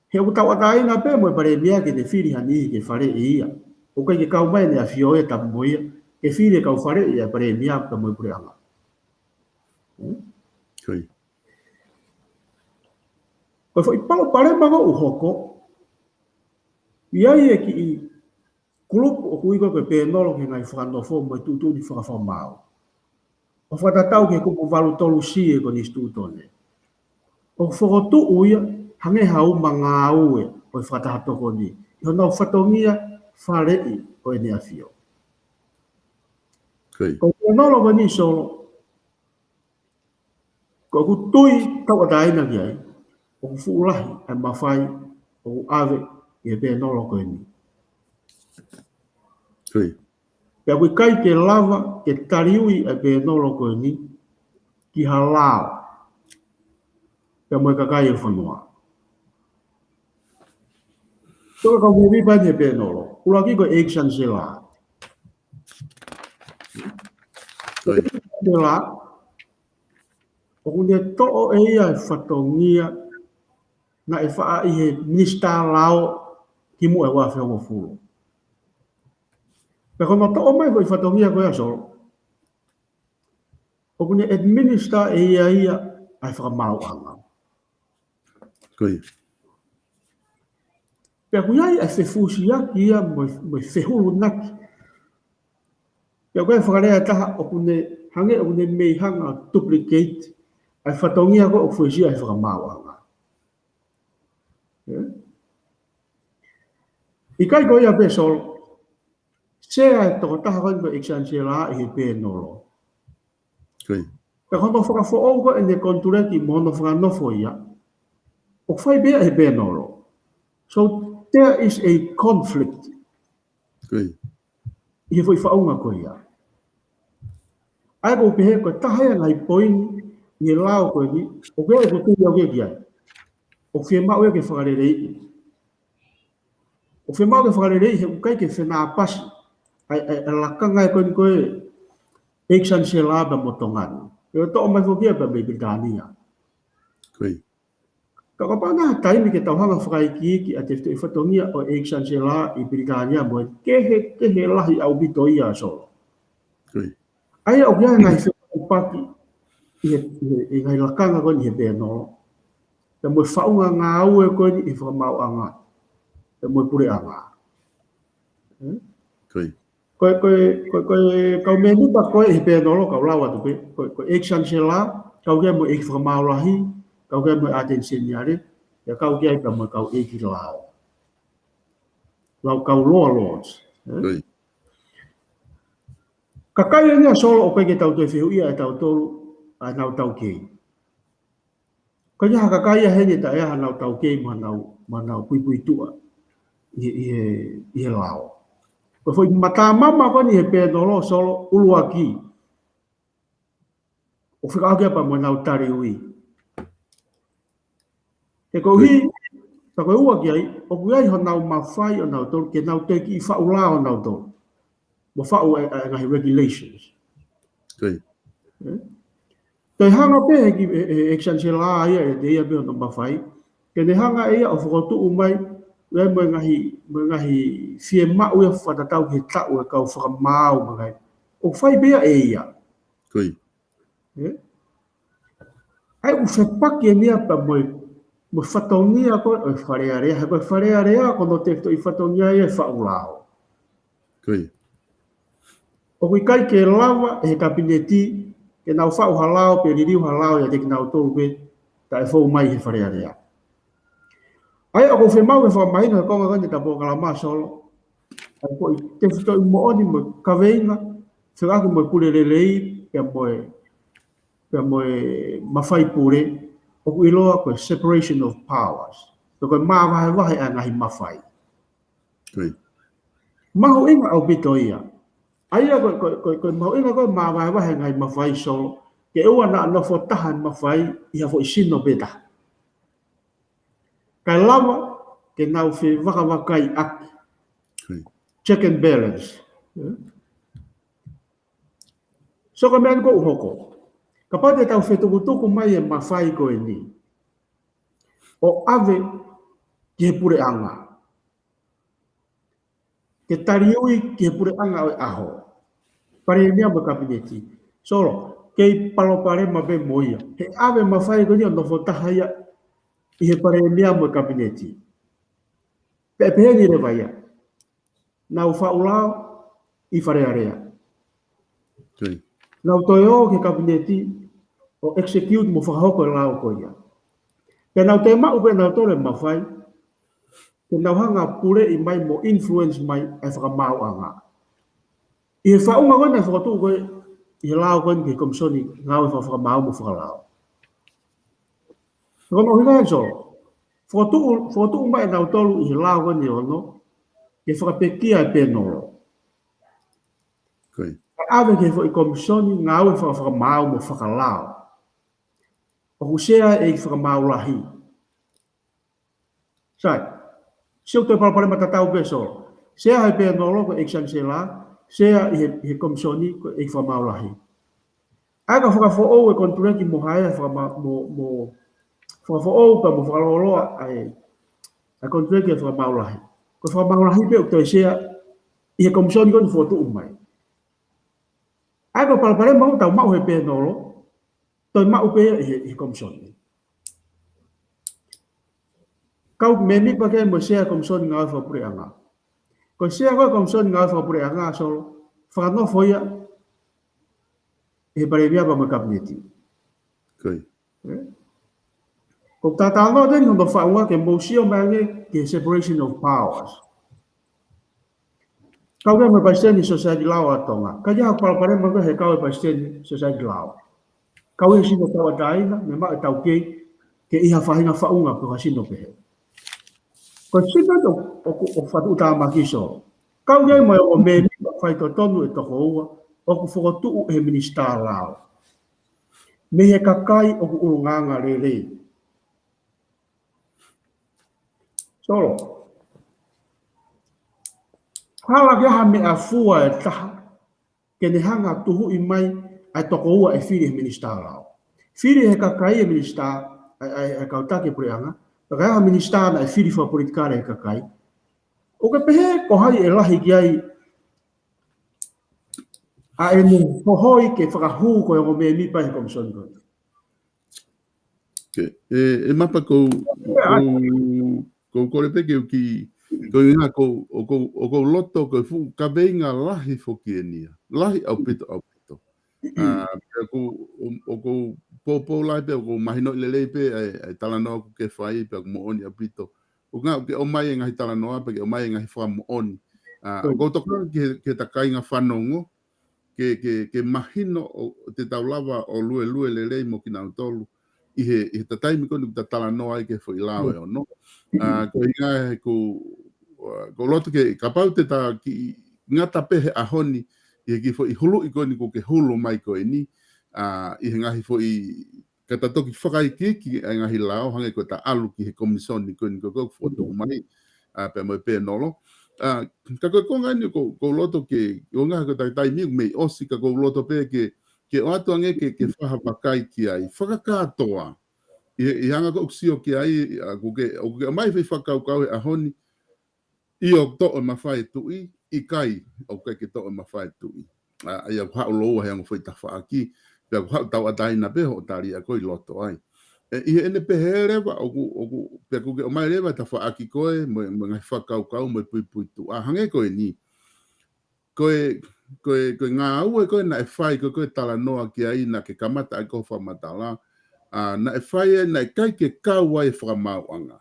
He ʻoku tauʻatāina pē mo e Palēmia ke ne fili ha niʻihi ke faleʻi ia. ʻOku ʻikai ke kau mai ʻEne ʻAfio ia tapu mo ia, ke fili e kau faleʻi ʻa e Palēmia pea mo e Puleʻanga. Ko ia. Ko e foʻi palopalema ʻoku hoko, ʻi ai e kiʻi kulupu ʻoku ui ko e pēnolo ki he ngaahi fakanofo mo e tuʻutuʻuni fakafakamaau. ʻO fakatatau ki he kupu valu tolu C ʻo e konisitūtone. ʻOku fokotuʻu ia hangē ha uma ngāue ʻo e fakataha tokoni. ʻi honau fatongia faleʻi ʻo ʻEne ʻAfio. Ko e pēnolo ko eni Solo, ko ʻeku tui tauʻatāina ki ai, ʻoku fuʻu lahi ʻa e mafai ʻoku ʻave ʻi he pēnolo ko eni. Pea ʻoku ʻikai ke lava ke taliui ʻa e pēnolo ko eni ki ha lao pea mo e kakai ʻo e fonua. Toka kau meʻa mai he pēnolo. ʻUluaki ko e ʻEiki Sanisela. Sanisela, ʻoku ne toʻo ʻe ia e fatongia naʻe faʻa ʻi he minisitā lao kimuʻa he ua afe hongofulu. Pea ko hono toʻo mai ko e fatongia ko ia Solo, ʻoku ne administer ʻe ia ia ʻa e fakamaauʻanga. Pea ʻoku ʻi ai ʻa e fefusiaki ia mo e, mo e fehulunaki. Pea ko e fakalea ʻe taha ʻoku ne hangē ʻoku ne mei hanga duplicate ʻa e fatongia ko ē ʻoku fuesia he fakamaauʻanga. ʻIkai ko ia pē Solo, sea e tokotaha ko eni ko e ʻEiki Sanisela ʻi he pēnolo. Pea ko hono fakafoʻou ko ē ʻene konituleki mo hono fakanofo ia, ʻoku fai pē ia he pēnolo. So there is a conflict ʻi he foʻi faʻunga ko ia. ʻA ia ʻoku ou pehē ko e taha ia e ngaahi poini ʻi he lao ko eni, ʻoku ʻi ai ʻeku tui au ki ai. ʻOku fiemaʻu ia ke fakaleleiʻi. ʻOku fiemaʻu ke fakaleleiʻi he ʻoku ʻikai ke fenāpasi ʻa e, ʻa e, ʻa e lakanga ko eni ko e ʻEiki Sanisela pea mo Tonga ni. ʻE toʻo mai foki ia pea mei Pilitānia. Ka kapau naʻe taimi ke tau hanga fakaikiiki ʻa e tefitoʻi fatongia ʻo e ʻEiki Sanisela ʻi Pilitānia mo e kehekehe lahi ʻaupito ia Solo. ʻA ia ʻoku ʻi ai e ngaahi fepakipaki ʻi he, ʻi he, ʻi he ngaahi lakanga ko eni he pēnolo. Pea mo e faʻunga ngāue ko eni ʻi he fakamaauʻanga. Pea mo e puleʻanga. Ko e, ko e, ko e, ko e kau mēmipa ko ē he pēnolo, kau lau atu pē, ko e, ko e ʻEiki Sanisela, kau ki ai mo e ʻEiki Fakamaau Lahi, kau ki ai mo e ʻAteni Seniale, pea kau ki ai pea mo e kau ʻeiki lao. Lau kau lower lords. Kakai eni ia Solo ʻoku ʻikai ke tau toe fehuʻia ʻe tautolu ʻa ʻenau taukei. Ko ia ha kakai ia heni ʻe taʻe ʻi ai hanau taukei mo hanau, mo hanau puipuituʻa ʻi he, ʻi he, ʻi he lao. Ko e foʻi matamama ko eni he pēnolo Solo ʻuluaki. ʻOku fekauʻaki ia pea mo ʻenau taliui. He koeʻuhi, pea ko e ua ki ai, ʻoku ʻi ai honau mafai ʻonautolu, ke nau toe kiʻi faʻu lao ʻonautolu. Mo faʻu ʻa e, ʻa e ngaahi regulations. Toe hanga pē he ki, he, he ʻEiki Sanisela ia, ʻe ʻiate ia pē hono mafai. Ke ne hanga ʻe ia ʻo fokotuʻu mai, ʻa e mo e ngaahi, mo e ngaahi fiemaʻu ia fakatatau ki he taʻu e kau fakamaau mo e ngaahi. ʻOku fai pē ia ʻe ia. ʻA ia ʻoku fepaki eni ia pea mo e, mo e fatongia ko ē ʻo e Fale Alea, he ko e Fale Alea ko hono tefitoʻi fatongia ia e faʻu lao. ʻOku ʻikai ke lava ʻe he kapineti ke nau faʻu ha lao pe liliu ha lao ʻiate kinautolu pē taʻe fou mai he Fale Alea. ʻA ia ʻoku ou fiemaʻu ke fakamahino he konga ko eni ʻeta polokalama Solo, ʻa e ko e tefitoʻi moʻoni mo e kaveinga, fekauʻaki mo e pule lelei, pea mo e, pea mo e mafai pule, ʻoku ʻiloa ko e separation of powers. Pe ko e māvahevahe ʻa e ngaahi mafai. Mahuʻinga ʻaupito ia. ʻA ia ko e, ko e, ko e, ko e mahuʻinga ko e māvahevahe ʻa e ngaahi mafai Solo, ke ʻoua naʻa nofo taha e mafai ʻi ha foʻi sino pē taha. Kae lava ke nau fevakavakai ʻaki. Check and balance. So ko e meʻa eni ʻoku hoko. Kapau te tau fetukutuku mai e mafai ko eni ʻo ʻave ki he puleʻanga. Ke taliui ki he puleʻanga ʻo e ʻaho. Palēmia mo e kapineti. Solo, kei palopalema pē mo ia. He ʻave mafai ko eni ʻo nofo taha ia ʻi he palēmia mo e kapineti. Pea pehē ni leva ia. Nau faʻu lao ʻi Fale Alea. Nau toe ō ki he kapineti ʻo execute mo fakahoko e lao ko ia. Pea nau toe maʻu pē nautolu e mafai ke nau hanga ʻo puleʻi mai mo influence mai ʻa e fakamaauʻanga. ʻI he faʻunga ko ē naʻe fokotuʻu ko ē ʻi he lao ko eni ki he Komisoni Ngāue Fakamaau mo Fakalao. Ko hono ʻuhinga ē, Solo, fokotuʻu, fokotuʻu mai ʻe nautolu ʻi he lao ko eni ʻe ono ke fakapekia e pēnolo. Ko ia. Kae ʻave ki he foʻi Komisoni Ngāue Fakamaau mo Fakalao. ʻOku sea ʻe he ʻEiki Fakamaau Lahi. Sai. Sio ki he palopalema tatau pē, Solo. Sea he pēnolo ko e ʻEiki Sanisela, sea ʻi he, ʻi he Komisoni ko e ʻEiki Fakamaau Lahi. ʻA ia ka fakafoʻou e konituleki mo hae fakama-, mo, mo fakafoʻou ka mo fakalōloa ʻa e, ʻa e konituleki ʻa e Fakamaau Lahi. Ko e Fakamaau Lahi pē ʻoku toe sea ʻi he Komisoni ko eni fokotuʻu mai. ʻA ia ko e palopalema ʻoku tau maʻu he pēnolo, toe maʻu pē ia ʻi he, ʻi he Komisoni. Kau mēmipa ke mo e sea Komisoni Ngāue Fakapuleʻanga. Ko e sea ko ē Komisoni Ngāue Fakapuleʻanga, Solo, fakanofo ia ʻe he Palēmia pea mo e Kapineti. Ko ia. Ē? Ko e talanoa eni hono faʻunga ke mou sio mai ange ki he separation of powers. Kau ia mo e Palesiteni Sosaieti Lao ʻa Tonga. Ka ʻi ai ha palopalema ko ē he kau e Palesiteni Sosaieti Lao. Kau ia he sino tauʻatāina, mei he maʻu e taukei, ke ʻi ai ha faʻahinga faʻunga pe ko ha sino pehē. Ko e sino ʻoku, ʻoku, ʻoku fakatuʻutāmaki, Solo. Kau ia mo e ongo mēmipa faitotonu ʻe toko ua, ʻoku fokotuʻu ʻe he Minisitā Lao. Mei he kakai ʻoku ʻulungaanga lelei. Solo. Hala ke ʻi ai ha meʻafua ʻe taha ke ne hanga ʻo tuhuʻi mai ʻa e toko ua ʻe fili ʻe he Minisitā Lao. Fili ʻe he kakai e Minisitā, ʻa e, ʻa e, ʻa e kau taki puleʻanga, pea ka ʻi ai ha Minisitā naʻe fili fakapolitikale ʻe he kakai. ʻOku ke pehē ko hai ʻe lahi ki ai ʻa ʻene hohoi ke fakahū ko e ongo mēmipa he Komisoni ko ē? Ke, ʻe, ʻe Mapa, ʻoku ou, ʻoku ou, ʻoku ou kole pē ke u kiʻi, ko e ʻuhinga ʻoku ou, ʻoku ou, ʻoku ou loto ko e fuʻu kaveinga lahi foki eni ia. Lahi ʻaupito, ʻaupito. ʻA, pea ʻoku, ʻo, ʻoku ou poupou lahi pē, ʻoku ou mahinoʻi lelei pē ʻa e, ʻa e talanoa ʻoku ke fai, pea ʻoku moʻoni ʻaupito. ʻOku ngā ʻoku ke ʻomai e ngaahi talanoa, pea ke ʻomai e ngaahi fakamoʻoni. ʻA, ʻoku ou tokanga ki he, ki he kāinga fanongo, ke, ke, ke mahino ʻo, ʻo te tau lava ʻo luelue lelei mo kinautolu ʻi he, ʻi he taimi ko eni ʻoku ta talanoa ai ki he foʻi lao ʻe ono. ʻA, ko e ʻuhinga he ʻoku, ʻa, ʻoku ou loto ke, kapau te ta kiʻi ngata pē he ʻaho ni ʻi he kiʻi foʻi huluʻi ko eni ʻoku ke hulu mai ko eni, ʻa, ʻi he ngaahi foʻi ka ta toki fakaikiiki ʻa e ngaahi lao, hangē ko ʻeta ʻalu ki he Komisoni ko eni ko ē ʻoku fokotuʻu mai, ʻa, pea mo e pēnolo. ʻA, ka ko e konga eni ʻoku ou, ʻoku ou loto ke, ʻo ngā ko e taimi ʻoku mei ʻosi, ka ʻoku ou loto pē ke, ke ʻoatu ange ke, ke fai ha vakai ki ai. Fakakātoa. ʻI he, ʻi he anga ko ē ʻoku sio ki ai, ʻa, ʻoku ke, ʻoku ke ʻomai e foʻi fakakaukau he ʻaho ni, ʻio, ʻoku toʻo e mafai e tuʻi, ʻikai, ʻoku ʻikai ke toʻo e mafai e tuʻi. ʻA, ʻa ia ʻoku haʻu lōua he ongo foʻi tafaʻaki, pea ʻoku haʻu tauʻatāina pē hoʻo tali ʻa ko ē ʻi loto ai. ʻE, ʻi heʻene pehē leva, ʻoku, ʻoku, pea ʻoku ke ʻomai leva e tafaʻaki ko ē, mo e, mo e ngaahi fakakaukau, mo e puipuituʻa, hangē ko eni. Ko e, ko e, ko e ngāue ko ē naʻe fai, ko e, ko e talanoa ki ai, naʻa ke kamata ai ko e fakamatala, ʻa, naʻe fai ai, naʻe ʻikai ke kau ai e fakamaauʻanga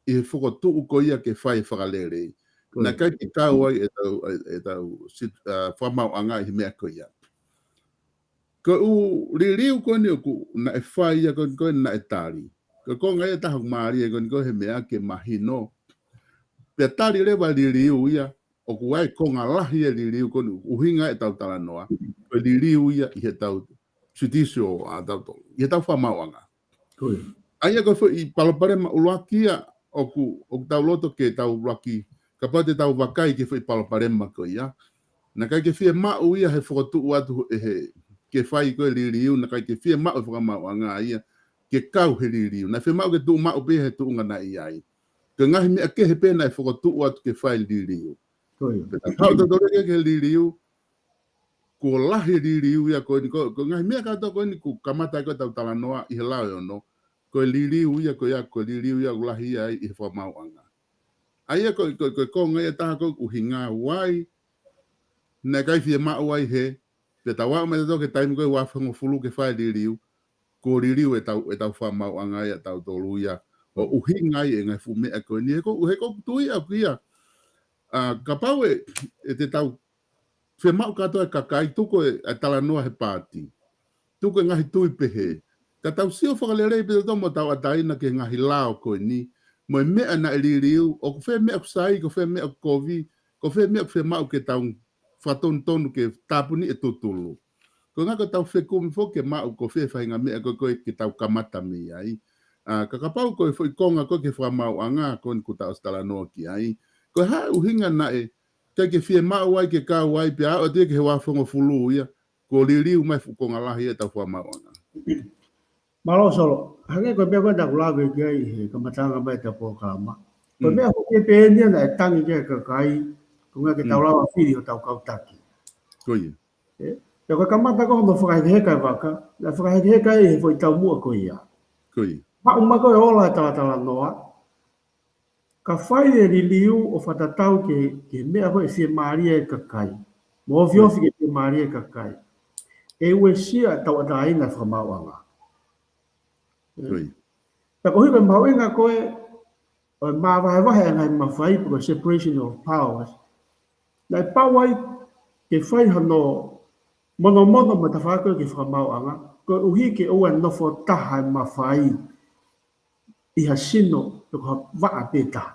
ʻi he fokotuʻu ko ia ke fai e fakalelei. Ko ia. Naʻe ʻikai ke kau ai ʻetau, ʻe, ʻetau sit-, ʻa, fakamaauʻanga ʻi he meʻa ko ia. Ko e ʻū liliu ko eni ʻoku naʻe fai ia ko eni ko ē naʻe tali. Ko e konga ia ʻe taha ʻoku mālie ko eni ko ē he meʻa ke mahino. Pea tali leva liliu ia, ʻoku ʻi ai e konga lahi e liliu ko eni ʻuhinga ʻetau talanoa. Ko e liliu ia ʻi heʻetau judicial, ʻa, tautolu, ʻi heʻetau fakamaauʻanga. Ko ia. ʻA ia ko e foʻi palopalema ʻuluaki ia ʻoku, ʻoku tau loto ke tau ʻuluaki, kapau te tau vakai ki he foʻi palopalema ko ia. Naʻe ʻikai ke fiemaʻu ia he fokotuʻu atu ʻe he, ke fai ko ē liliu, naʻe ʻikai ke fiemaʻu e fakamaauʻanga ia ke kau he liliu. Naʻe fiemaʻu ke tuʻu maʻu pē he tuʻunga naʻe ʻi ai. Ko e ngaahi meʻa kehe pē naʻe fokotuʻu atu ke fai liliu. Ko ia. Pea tau haʻu tautolu ki he liliu, kuo lahi e liliu ia ko eni, ko, ko e ngaahi meʻa kātoa ko eni ʻoku kamata ai ko ē ʻetau talanoa ʻi he lao ʻe ono, ko e liliu ia ko ia, ko e liliu ia ʻoku lahi ai ʻi he fakamaauʻanga. ʻA ia ko, ko, ko e konga ia ʻe taha ko ē ʻuhinga why naʻe ʻikai fiemaʻu ai he, pea tau aʻu mai tautolu ki he taimi ko ē ua afe hongofulu ke fai liliu, kuo liliu ʻetau, ʻetau fakamaauʻanga ia ʻatautolu ia, ʻo ʻuhinga ai e ngaahi fuʻu meʻa ko eni. He ko, he ko tui ʻaku ia, ʻa, kapau ʻe, ʻe te tau fiemaʻu kātoa e kakai, tuku e, e talanoa he paati. Tuku e ngaahi tui pehē. Ka tau sio fakalelei pē tautolu mo tauʻatāina ki he ngaahi lao ko eni. Mo e meʻa naʻe liliu, ʻoku fē meʻa ʻoku sai, ko fē meʻa ʻoku kovi, ko fē meʻa ʻoku fiemaʻu ke tau fakatonutonu ke tāpuni e tutulu. Ko e ʻuhinga ko ʻetau fekumi foki ke maʻu ko fē faʻahinga meʻa ko ē ko ē ke tau kamata mei ai. ʻA, ka kapau ko e foʻi konga ko ē ki he fakamaauʻanga, ko eni kuo tau ʻosi talanoa ki ai. Ko e hā e ʻuhinga naʻe, ʻikai ke fiemaʻu ai ke kau ai, pea aʻu atu ia ki he uafulu ia, kuo liliu mai fuʻu konga lahi ʻetau fakamaauʻanga. Mālō Solo, hangē ko e meʻa ko ē naʻa ku lave ki ai he kamataʻanga mai ʻetau polokalama. Ko e Mm. meʻa ko ē pē eni ia naʻe tangi ki ai e kakai, ko e ʻuhinga ke tau Mm. lava fili hotau kau taki. Ko ia. ʻE, pea ko e kamata ko ē hono fakahekeheka e vaka, naʻe fakahekeheka ai he foʻi taumuʻa ko ia. Ko ia. Maʻu mai ko ē ola e talatalanoa, ka fai e liliu ʻo fakatatau ki he, ki he meʻa ko ē ʻe fiemālie ai e kakai. Mo ofiofi Mm. ke fiemālie ai e kakai. ʻE uesia tauʻatāina e fakamaauʻanga. Ko ia. Pea koeʻuhi ko e mahuʻinga ko ē ʻo e māvahevahe ʻa e ngaahi mafai pe ko e separation of powers. Naʻe pau ai ke fai hano monomono mo e tafaʻaki ko ē ki he fakamaauʻanga, koeʻuhi ke ʻoua ʻe nofo taha e mafai ʻi ha sino pe ko ha vaʻa pē taha.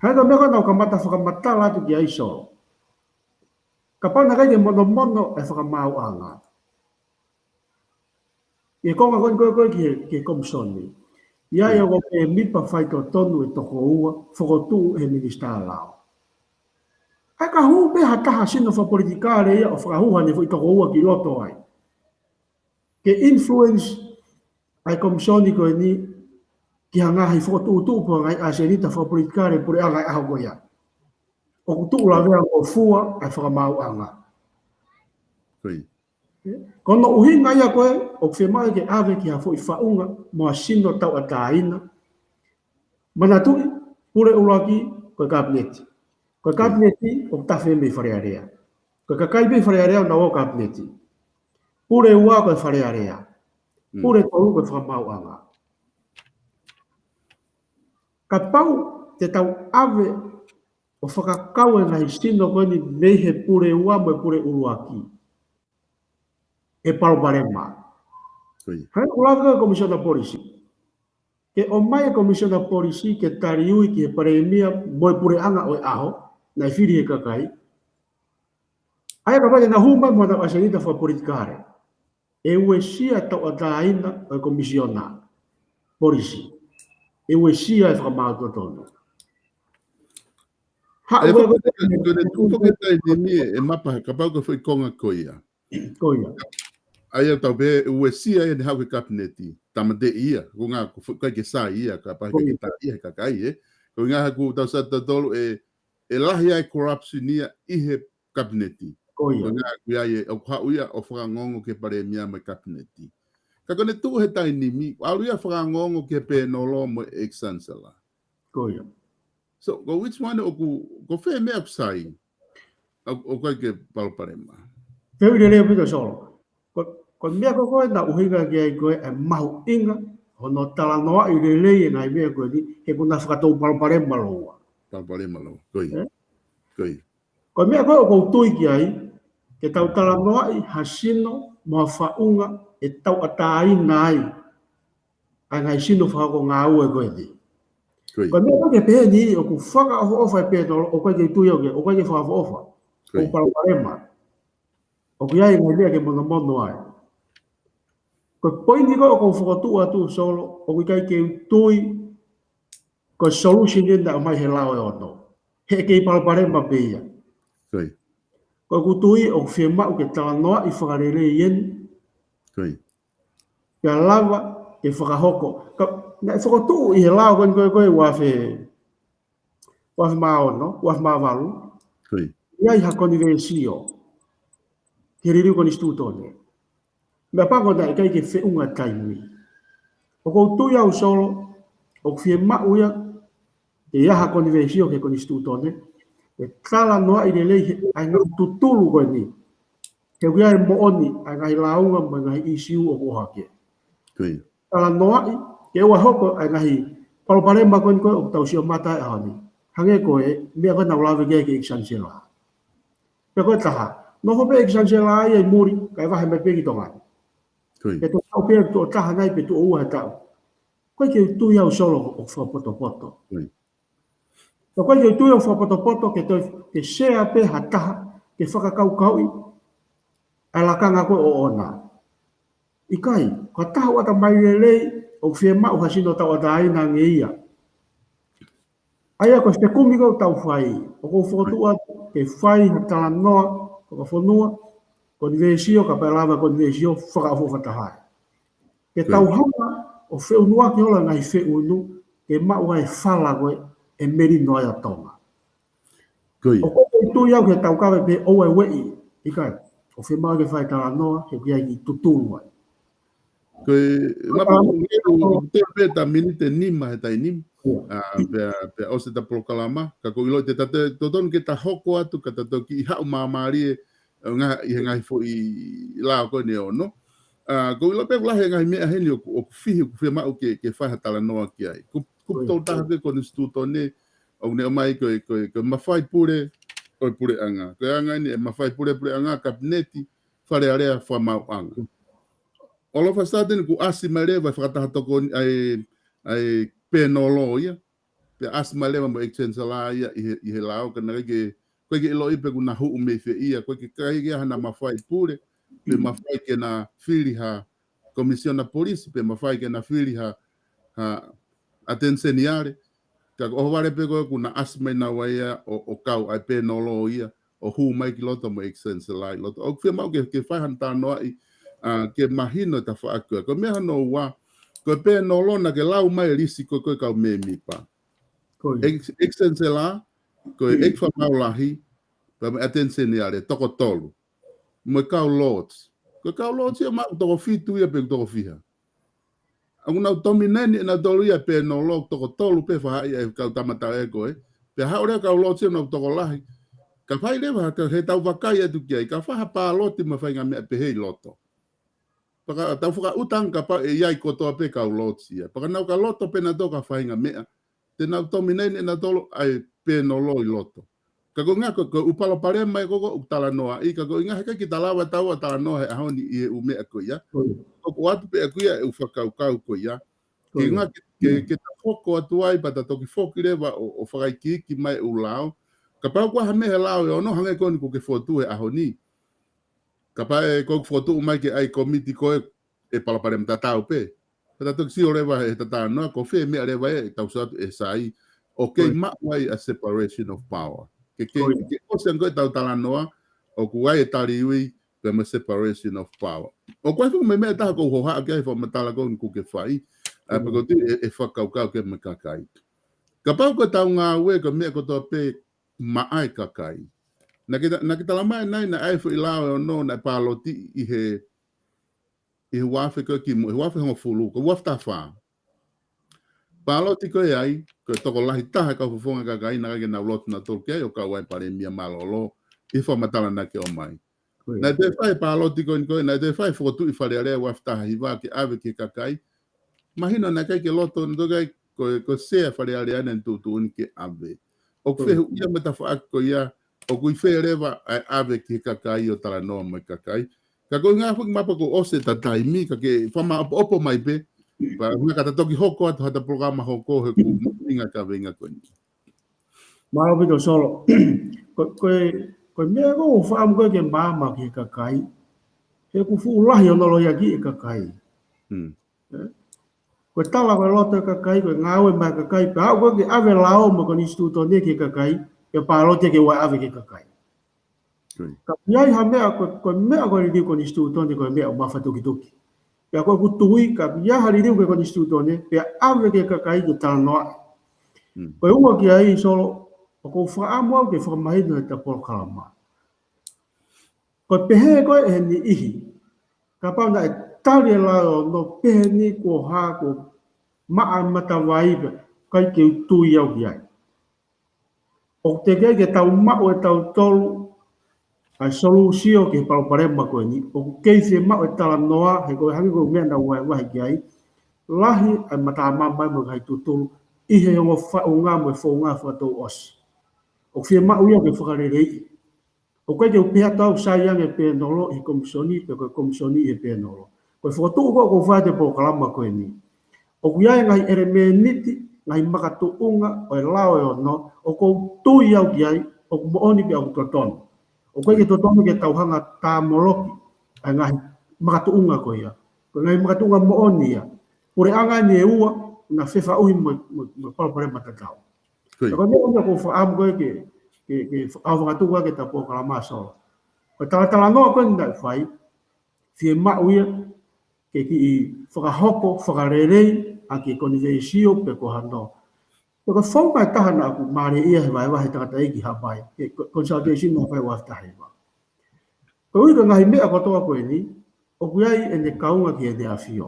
Hangē ko e meʻa ko ē naʻa ku kamata fakamatala atu ki ai Solo. Kapau naʻe ʻikai ke monomono e fakamaauʻanga ʻi he konga ko eni ko ē ko ē ki he, ki he komisoni. ʻI ai Mm. ʻoku pehē mipa faitotonu ʻe toko ua, fokotuʻu ʻe he minisitā lao. ʻAi ka hū pē ha taha sino fakapolitikale ia ʻo fakahū haʻane foʻi toko ua ki loto ai. Ke influence ʻa e komisoni ko eni ki ha ngaahi fokotuʻutuʻu pe ko ha ngaahi ʻasenita fakapolitikale puleʻanga ʻi he ʻaho ko ia. ʻOku tuʻu lavea ngofua ʻa e fakamaauʻanga. Ko ia. Ko hono ʻuhinga ia ko ē, ʻoku fiemaʻu ke ʻave ki ha foʻi faʻunga mo ha sino tauʻatāina. Manatuʻi, pule ʻuluaki, ko e kapineti. Ko e Mm. kapineti, ʻoku tafe mei Fale Alea. Ko e kakai mei Fale Alea ʻoku nau ō kapineti. Pule ua ko e Fale Alea. Mm. Pule tolu ko e fakamaauʻanga. Kapau te tau ʻave ʻo fakakau e ngaahi sino ko eni mei he pule ua mo e pule ʻuluaki, ʻe palopalema. Ko ia. Hangē ko e lave ko ē ʻa e Komisiona Polisi. Ke ʻomai e Komisiona Polisi ke taliui ki he palēmia mo e puleʻanga ʻo e ʻaho, naʻe fili ʻe he kakai. ʻAi kapau te nau hū mai mo ʻenau ʻasenita fakapolitikale. ʻE uesia tauʻatāina ʻo e Komisiona Polisi. ʻE uesia e fakamaau totonu. Haʻu ʻE, ko e, ko e, ko e, ko e taimi ni ʻe, ʻe mapa, kapau ko e foʻi konga ko ia. Ko ia. ʻA ia tau pehē, uesia ia ʻene haʻu ki he kapineti. Tāmateʻi ia, ko e ʻuhinga ko e foʻi ʻikai ke sai ia, kapau Ko ia. ʻikai ke tā ia he kakai, ē. Ko e ʻuhinga ʻoku tau sio tautolu ē, ʻe lahi ai e corruption ia ʻi he kapineti. Ko ia. Ko e ʻuhinga ʻoku ʻi ai e, ʻoku haʻu ia ʻo fakaongoongo ki he palēmia mo e kapineti. Ka ko ʻene tuʻu he taimi ni, ʻalu ia ʻo fakaongoongo ki he pēnolo mo e ex-chancellor. Ko ia. So, ko which one ʻoku, ko fē meʻa ʻoku sai? ʻO, ʻoku ʻikai ke palopalema. Fehuʻi lelei ʻaupito Solo. Ko, ko e meʻa ko ē ko ē naʻa ku ʻuhinga ki ai ko e mahuʻinga hono talanoaʻi lelei e ngaahi meʻa ko eni, he ʻoku na fakatou palopalema lōua. Palopalema lōua. Ko ia. Ē? Ko ia. Ko e meʻa ko ē ʻoku ou tui ki ai, ke tau talanoaʻi ha sino mo ha faʻunga ʻe tauʻatāina ai ʻa e ngaahi sino fakakongāue ko eni. Ko ia. Ko e meʻa ko ē ke pehē ni ʻoku fakaʻofoʻofa e pēnolo, ʻoku ʻikai ke u tui au ki ai, ʻoku ʻikai ke fakaʻofoʻofa. Ko ia. ʻOku palopalema. ʻOku ʻi ai e ngaahi meʻa ke monomono ai. Ko e poini ko ē ʻoku ou fokotuʻu atu Solo, ʻoku ʻikai ke u tui ko e solution eni naʻe ʻomai he lao ʻe ono. He ʻe kei palopalema pē ia. Ko ia. Ko ʻeku tui ʻoku fiemaʻu ke talanoaʻi fakalelei eni. Ko ia. Pea lava ke fakahoko. Ka, naʻe fokotuʻu ʻi he lao ko eni ko ē ko ē ua afe, ua afe mā ono, ua afe mā valu. Ko ia. ʻI ai ha konivēsio ki he liliu konisitūtone. Meʻapango naʻe ʻikai ke feʻunga taimi. ʻOku ou tui au Solo, ʻoku fiemaʻu ia, ke ʻi ai ha konivēsio ki he konisitūtone, ʻe talanoaʻi lelei he ʻa e ngaahi tutulu ko eni. He ʻoku ʻi ai e moʻoni, ʻa e ngaahi lāunga mo e ngaahi ʻīsiu ʻoku ʻohake. Ko ia. Talanoaʻi, ke ʻoua hoko ʻa e ngaahi palopalema ko eni ko ē ʻoku tau sio mata ai he ʻaho ni. Hangē ko e meʻa ko ē naʻa ku lave ki ai ki he ʻEiki Sanisela. Pea ko e taha, nofo pē ʻEiki Sanisela ia ʻi muli, kae vahe mai pē ki Tonga ni. Ko ia. Pea toe haʻu pē tuʻo taha nai pe tuʻo ua he taʻu. ʻOku ʻikai ke u tui au Solo ʻoku fakapotopoto. Ko ia. Pea ʻoku ʻikai ke u tui ʻoku fakapotopoto ke toe, ke sea pē ha taha, ke fakakaukauʻi ʻa e lakanga ko ē ʻoʻona. ʻIkai, ko ha taha ʻoku ʻatamai lelei, ʻoku fiemaʻu ha sino tauʻatāina ange ia. ʻA ia ko e fekumi ko ē ʻoku tau fai, ʻoku ou fokotuʻu atu ke fai ha talanoa fakafonua, konifesio, kapau ʻe lava konifesio, fakaʻofoʻofa taha. Ke Ko ia. tau hanga ʻo feʻunuaki holo e ngaahi feʻunu, ke maʻu ai e fala ko ē ʻe melino ai ʻa Tonga. Ko ia. ʻOku ou tui au ke tau kave pē ʻoua ʻe ueʻi, ʻikai. ʻOku fiemaʻu ke fai talanoa, he ʻoku ʻi ai e kiʻi tutulu ai. Ko e, Ko e mapu talanoa. ʻoku ngelu, ʻoku teʻeki pē ta miniti nima he taimi ni. Ia. ʻA, pea, pea ʻosi ʻeta polokalama, ka ʻoku ou ʻilo te ta toe, totonu ke ta hoko atu, ka ta toki haʻu māmālie, ʻo ngaahi, ʻi he ngaahi foʻi lao ko eni ʻe ono. ʻA, ʻoku ou ʻilo pē ʻoku lahi e ngaahi meʻa heni ʻoku, ʻoku fihi, ʻoku fiemaʻu ke, ke fai ha talanoa ki ai. Kupu, kupu Ko ia. tolu taha ko ē konisitūtone, ʻoku ne ʻomai ko e, ko e, ko e mafai pule, ʻo e puleʻanga. Ko e anga eni e mafai pule puleʻanga, kapineti, Fale Alea, Fakamaauʻanga. All of a sudden, kuo ʻasi mai leva e fakataha tokoni, ʻa e, ʻa e pēnolo ia. Pea ʻasi mai leva mo e ʻEiki Sanisela ia ʻi he, ʻi he lao, ka naʻe ʻikai ke, ʻoku ʻikai ke ʻiloʻi pe kuo na huʻu mei fē ia, ʻoku ʻikai ke, ʻikai ke ʻi ai hana mafai pule, pe mafai ke na fili ha komisiona polisi, pe mafai ke na fili ha, ha ʻAteni Seniale. Ka ko e ʻohovale pē ko ē kuo na ʻasi mai naua ia ʻo, ʻo kau ai pēnolo ia, ʻo hū mai ki loto mo e ʻEiki Sanisela ʻi loto. ʻOku fiemaʻu ke, ke fai hano talanoaʻi, ʻa, ke mahino e tafaʻaki ko ē. Ko e meʻa hono ua, ko e pēnolo naʻa ke lau mai e lisi ko ē ko e kau mēmipa. Ko ia. ʻEiki, ʻEiki Sanisela, ko e ʻEiki Fakamaau Lahi, pea mo e ʻAteni Seniale, toko tolu. Mo e kau Lords. Ko e kau Lords ia maʻu toko fitu ia pe toko fiha. ʻOku nau tomineni ʻe nautolu ia pēnolo toko tolu pē fahaʻi e kau tama tau ē ko ē. Pea haʻu leva kau Lords ia nau tokolahi. Ka fai leva ka he tau vakai atu ki ai, ka fai ha pāloti mo e faʻahinga meʻa pehē ʻi loto. Pea ka tau fakaʻuta ange kapau ʻe ʻi ai kotoa pē kau Lords ia. Pea ka nau ka loto pē nautolu ka faʻahinga meʻa. Te nau tomineni ʻe nautolu ʻa e pēnolo ʻi loto. Ka ko e ʻuhinga ko, ko e ʻū palopalema ia ko ē ʻoku talanoaʻi, ka ko e ʻuhinga he ʻikai ke ta lava ʻe taua ʻo talanoa he ʻaho ni ʻi he ʻū meʻa ko ia. Ko ia. ʻOku ʻoatu pē ʻe au ia e ʻū fakakaukau ko ia. Ko ia. Ke ʻuhinga ke, ke, ke ta hoko atu ai pea ta toki foki leva ʻo, ʻo fakaikiiki mai e ʻū lao. Kapau ʻoku ʻi ai ha meʻa he lao ʻe ono hangē ko eni kuo ke fokotuʻu he ʻaho ni. Kapau ʻe, ko ʻeku fokotuʻu mai ke ʻai komiti ko ē ʻe palopalema tatau pē. Pea ta toki sio leva he ta talanoa, ko fē meʻa leva ʻe tau sio atu ʻe sai, ʻoku kei Ko ia. maʻu ai ʻa e separation of power. Ke, ke, Ko ia. ke ʻosi ange ko ē ʻetau talanoa, ʻoku ʻi ai e taliui, pea mo e separation of power. ʻOku ʻi ai foki mo e meʻa ʻe taha ʻoku ou hohaʻa ki ai he fakamatala ko eni kuo ke fai, ʻa, Mm. pe ko e tui e, e fakakaukau ki he kakai. Kapau ko ʻetau ngāue, ko e meʻa kotoa pē maʻa e kakai. Naʻa ke ta-, naʻa ke talamai ʻanenai naʻe ʻi ai e foʻi lao ʻe ono naʻe pāloti ʻi he, ʻi he uafe ko ē ki muʻa, ʻi he uafe hongofulu, ko e uafe taha fā. Pāloti ko ē ai, ko e tokolahi taha e kau fofonga kakai naʻe ʻikai ke nau loto nautolu ki ai ʻo kau ai e palēmia mālōlō, ʻi he fakamatala naʻa ke ʻomai. Ko ia. Naʻe toe fai e pāloti ko eni ko ē, naʻe toe fai e fokotuʻu ʻi Fale Alea uafe taha hiva ke ʻave ki he kakai. Mahino naʻe ʻikai ke loto nautolu ki ai, ko e, ko e sea Fale Alea naʻe tuʻutuʻuni ke ʻave. ʻOku Ko ia. fehuʻia mo e tafaʻaki ko ia, ʻoku ʻi fē leva ʻa e ʻave ki he kakai ʻo talanoa mo e kakai. Ka ko e ʻuhinga foki mapu kuo ʻosi ʻeta taimi, ka ke fakamaʻopoʻopo mai pē. Pea ʻuhinga ka ta toki hoko atu ha ta polokalama hoko he ʻoku ʻuhinga e kaveinga ko eni. Mālō ʻaupito Solo. Ko, ko e, ko e meʻa ʻoku ou fakaʻamu ko ē ke maama ki he kakai. He ʻoku fuʻu lahi hono lohiakiʻi e kakai. Hmm. Ē? Ko e tala ko ē loto e kakai, ko e ngāue maʻa e kakai, pea aʻu ko ē ke ʻave lao mo e konisitūtone ki he kakai, pea pāloti ke ʻoua ʻe ʻave ki he kakai. Ko ia. Ka ʻi ai ha meʻa ko, ko e meʻa ko e liliu konisitūtone ko e meʻa ʻoku mafatukituki. Pea ko ʻeku tui, ka ʻi ai ha liliu ko e konisitūtone, pea ʻave ki he kakai ke talanoa. Hmm. Ko e ua ki ai Solo, ʻoku ou fakaʻamu au ke fakamahino ʻeta polokalama. Ko e pehē ko ē ʻe he niʻihi. Kapau naʻe tali e lao ʻe ono pehē ni kuo hā kuo maʻa e matavai pea ʻikai ke u tui au ki ai. ʻOku teʻeki ai ke tau maʻu ʻe tautolu ʻa e solusio ki he palopalema ko eni. ʻOku kei fiemaʻu e talanoa, he ko e hangē ko e meʻa naʻa ku vahevahe ki ai. Lahi ʻa e matamama mo e ngaahi tutulu. ʻi he ongo faʻunga mo e founga fakatouʻosi. ʻOku fiemaʻu ia ke fakaleleiʻi. ʻOku ʻikai ke u pehē atu au sai ange pēnolo ʻi he komisoni, pe ko e komisoni ʻi he pēnolo. Ko e fokotuʻu ko ē ʻoku ou fai atu e polokalama ko eni, ʻoku ʻi ai e ngaahi ʻelemēniti, ngaahi makatuʻunga ʻo e lao ʻe ono, ʻoku ou tui au ki ai, ʻoku moʻoni pea ʻoku totonu. ʻOku ʻikai ke totonu ke tau hanga ʻo tāmoloki ʻa e ngaahi makatuʻunga ko ia. Ko e ngaahi makatuʻunga moʻoni ia. Puleʻanga eni ʻe ua naʻe fefaʻuhi mo, mo, mo e palopalema tatau. Ko ia. Ka ko e meʻa ʻoku ou fakaʻamu ko ē ke, ke, ke fakaʻau fakatuku ʻaki ʻetau polokalama Solo. Ko e talatalanoa ko eni naʻe fai, fiemaʻu ia ke kiʻi fakahoko, fakalelei ʻaki e koniveisio pe ko hano. Ko e founga ʻe taha naʻa ku mālieʻia he vahevahe ʻa e tangataʻeiki Hapai, he ko, consultation naʻe fai ʻi he uaafe taha hiva. Ko e ʻuhi ko e ngaahi meʻa kotoa ko eni, ʻoku ʻi ai ʻene kaunga ki heʻene ʻAfio.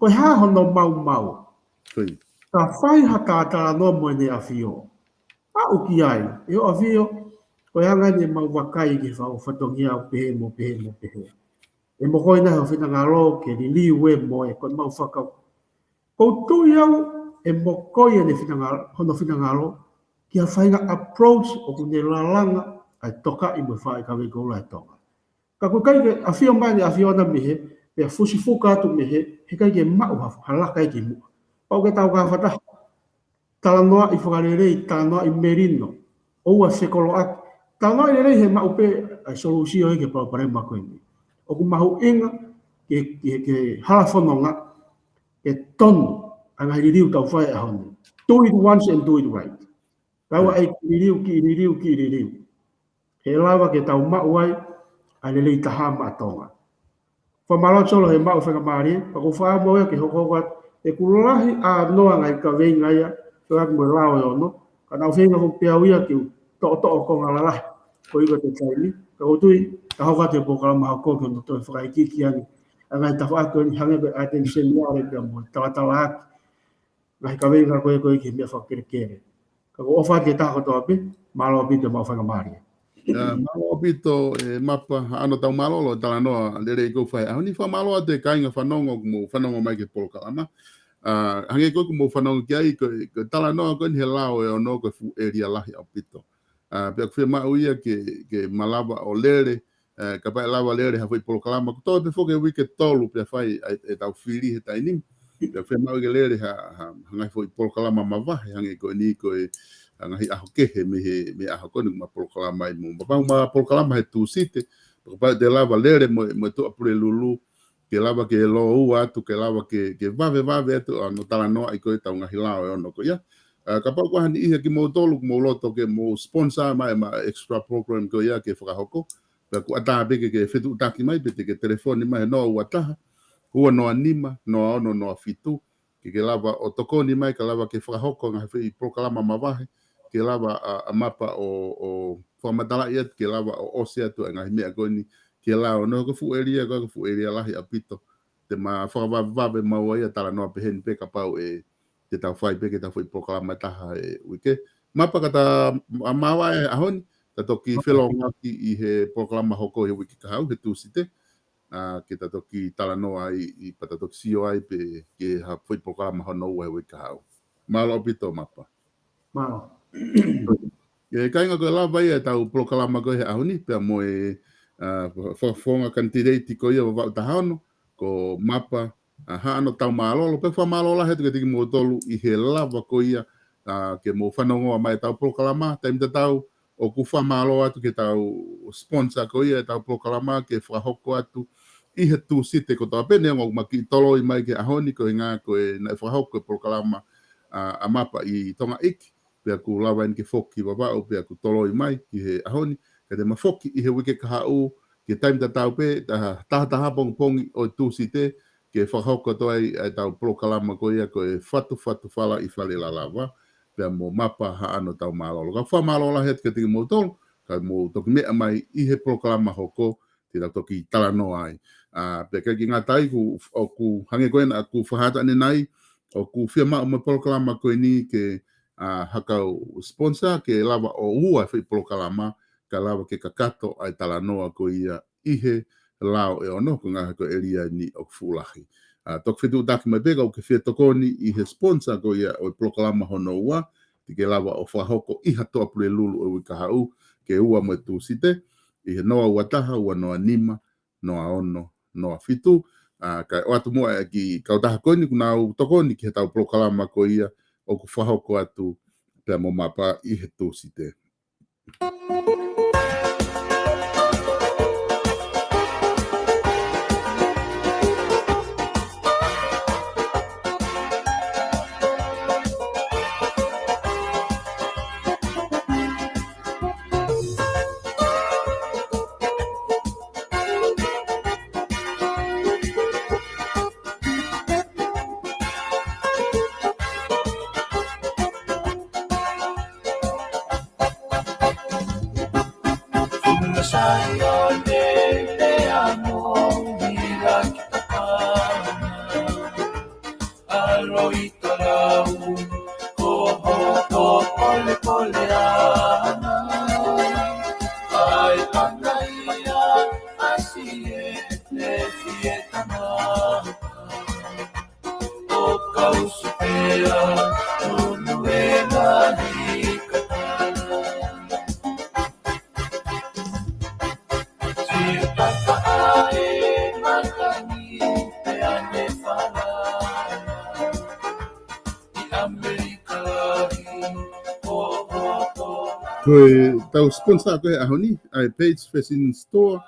Ko e hā hono maumau? Ko ia. Ka fai ha talatalanoa mo ʻene ʻAfio, aʻu ki ai, ʻe hoʻo ʻAfio, ko e anga eni ʻemau vakai ki he fa-, fatongia ʻo pehē mo pehē mo pehē. ʻE mokoi nai hoʻo finangalo ke liliu ē mo ē, ko ʻemau faka-, ʻoku ou tui au ʻe mokoi ʻene finangalo, hono finangalo, ki ha faʻahinga approach ʻoku ne lalanga ʻa e tokaʻi mo e faʻahi kavei koula ʻa Tonga. Ka ʻoku ʻikai ke ʻafio mai ʻene ʻAfio ʻana mei hē, pea fusifuka atu mei hē, heʻikai ke maʻu ha, ha laka ia ki muʻa. Pau ke tau ka fata. Talanoaʻi fakalelei, talanoaʻi melino, ʻoua ʻe fekoloaʻaki. Talanoaʻi lelei he maʻu pē ʻa e solution ia ki he palopalema ko eni. ʻOku mahuʻinga ke, ke, ke hala fononga, ke tonu ʻa e ngaahi liliu ʻoku tau fai he ʻaho ni. Do it once and do it right. Kae ʻoua ʻe kiʻi liliu, kiʻi liliu, kiʻi liliu. He ʻe lava ke tau maʻu ai ʻa e lelei taha maʻa Tonga. Fakamālō Solo he maʻu faingamālie, pea ʻoku ou fakaʻamu au ia ke hokohoko atu, he ʻoku lahi ʻa e noa ngaahi kaveinga ia, ʻo aʻu ki he lao ʻe ono, ka naʻa ku feinga foki pē au ia ke u toʻotoʻo konga lalahi, koeʻuhi ko e taimi, ka ʻoku ou tui, ka hoko atu e polokalama hoko ki hono toe fakaikiiki ange ʻa e ngaahi tafaʻaki ko eni hangē ko e ʻaiteni seniale pea mo e talatalaaki, ngaahi kaveinga ko ē ko ē ki he meʻa fakakelekele. Ka ʻoku ou ʻofa atu ki he taha kotoa pē, mālō ʻaupito e maʻu faingamālie. ʻIa, mālō ʻaupito, ʻe Mapa Haʻano Taumālolo, talanoa lelei ʻoku fai he ʻaho ni. Fakamālō atu e kāinga fanongo ʻoku mou fanongo mai ki he polokalama. ʻA, hangē ko ē ʻoku mou fanongo ki ai, ko e, ko e talanoa ko eni he lao ʻe ono ko e fuʻu ʻēlia lahi ʻaupito. ʻA, pea ʻoku fiemaʻu ia ke, ke malava ʻo lele, ʻe, kapau ʻe lava lele ha foʻi polokalama, ʻoku toe pē foki e uike ʻe tolu pea fai ʻa e, ʻetau fili he taimi ni. Pea ʻoku fiemaʻu ke lele ha, ha, ha ngaahi foʻi polokalama mavahe, hangē ko eni ko e, ha ngaahi ʻaho kehe mei he, mei he ʻaho ko eni ʻoku ma polokalama ai mo Mapa. Ma polokalama he Tūsite, pea kapau te lava lele mo, mo e Tuʻapulelulu, ke lava ke lōua atu, ke lava ke, ke vavevave atu, ʻa hono talanoaʻi ko ē ʻetau ngaahi lao ʻe ono ko ia. ʻA, kapau ʻoku ʻi ai ha niʻihi ʻiate kimoutolu, ʻoku mou loto ke mou sponsor mai ʻema extra program ko ia ke fakahoko, pea ʻoku ʻatā pē ke, ke fetuʻutaki mai, pe te ke telefoni mai he noa ua taha, ua noa nima, noa ono noa fitu, ke, ke lava ʻo tokoni mai, ke lava ke fakahoko ngaahi foʻi polokalama mavahe, ke lava ʻa, ʻa Mapa ʻo, ʻo fakamatalaʻi atu, ke lava ʻo ʻosi atu ʻa e ngaahi meʻa ko eni ki he lao ʻe ono, ko e fuʻu ʻēlia, ko e fuʻu ʻēlia lahi ʻaupito. Te ma fakavavevave maua ia talanoa pehē ni pē kapau ʻe, te tau fai pē ke tau foʻi polokalama ʻe taha he uike. Mapa, ka ta, ʻa, maʻu ʻa e ʻaho ni, ta toki felōngoaki ʻi he polokalama hoko he uike kahaʻu, he Tūsite. ʻA, ke ta toki talanoa ai, ʻi, pea ta toki sio ai pē ki ha foʻi polokalama hono ua he uike kahaʻu. Mālō ʻaupito, Mapa. Mālō. ʻE kāinga, ko e lava ia ʻetau polokalama ko ē he ʻaho ni, pea mo e, ʻa, fa-, fa-, founga kanititeiti ko ia Vavaʻu taha ono, ko Mapa, ʻa, Haʻano Taumālolo, pea fakamālō lahi atu kiate kimoutolu ʻi he lava ko ia, ʻa, ke mou fanongoa mai ʻetau polokalama, taimi tatau, ʻoku fakamālō atu ki heʻetau sponsor ko ia ʻetau polokalama ke fakahoko atu ʻi he Tūsite kotoa pē, neongo ʻoku ma kiʻi toloi mai ki he ʻaho ni, ko e ʻuhinga ko e naʻe fakahoko e polokalama, ʻa, ʻa Mapa ʻi Tonga ʻEiki, pea ʻoku lava eni ke foki ki Vavaʻu, pea ʻoku toloi mai ki he ʻaho ni, ka te ma foki ʻi he uike kahaʻu, ki he taimi tatau pē, taha, taha taha pongipongi ʻo e Tūsite, ke fakahoko atu ai ʻetau polokalama ko ia ko e Fatufatu Fala ʻi Fale Lalava, pea mo Mapa Haʻano Taumālolo. Ka fakamālō lahi atu kiate kimoutolu, ka mou toki meʻa mai ʻi he polokalama hoko, te tau toki talanoa ai. ʻA, pea ʻikai ke ngata ai, ʻoku, ʻoku hangē ko ena ʻoku fakahā atu ʻanenai, ʻoku fiemaʻu mo e polokalama ko eni ke, ʻa, hakau sponsor ke lava ʻo ua e foʻi polokalama, ka lava ke kakato ʻa e talanoa ko ia ʻi he lao ʻe ono, ko e ʻuhinga ko e ʻēlia ni ʻoku fuʻu lahi. ʻA, toki fetuʻutaki mai pē ka ʻoku ke fie tokoni ʻi he sponsor ko ia ʻo e polokalama hono ua, te ke lava ʻo fakahoko ʻi ha Tuʻapulelulu ʻo e uike kahaʻu, ke ua mo e Tūsite, ʻi he noa ua taha, ua noa nima, noa ono, noa fitu. ʻA, kae ʻoatu muʻa e kiʻi kautaha ko eni kuo nau tokoni ki heʻetau polokalama ko ia ʻoku fakahoko atu pea mo Mapa ʻi he Tūsite. Ko ʻetau sponsor ko ē he ʻaho ni, ʻa e Page Fashion Store,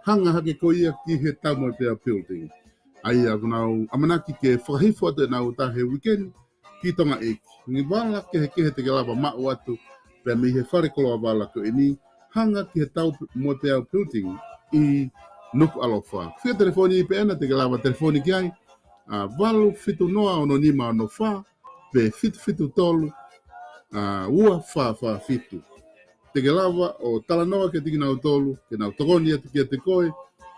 hanga hake ko ia ki he Taumoepeau Building. ʻA ia ʻoku nau ʻamanaki ke fakahifo atu ʻenau uta he uike ni ki Tonga ʻEiki. Ngaahi vala kehekehe te ke lava maʻu atu pē mei he fale koloa vala ko eni, hanga ki he Taumoepeau Building ʻi Nukuʻalofa. Fie telefoni pē ena te ke lava telefoni ki ai, ʻa, valu fitu noa ono nima ono fā, pe fitu fitu tolu, ʻa, ua fā fā fitu. Te ke lava ʻo talanoa kiate kinautolu, ke nau tokoni atu kiate koe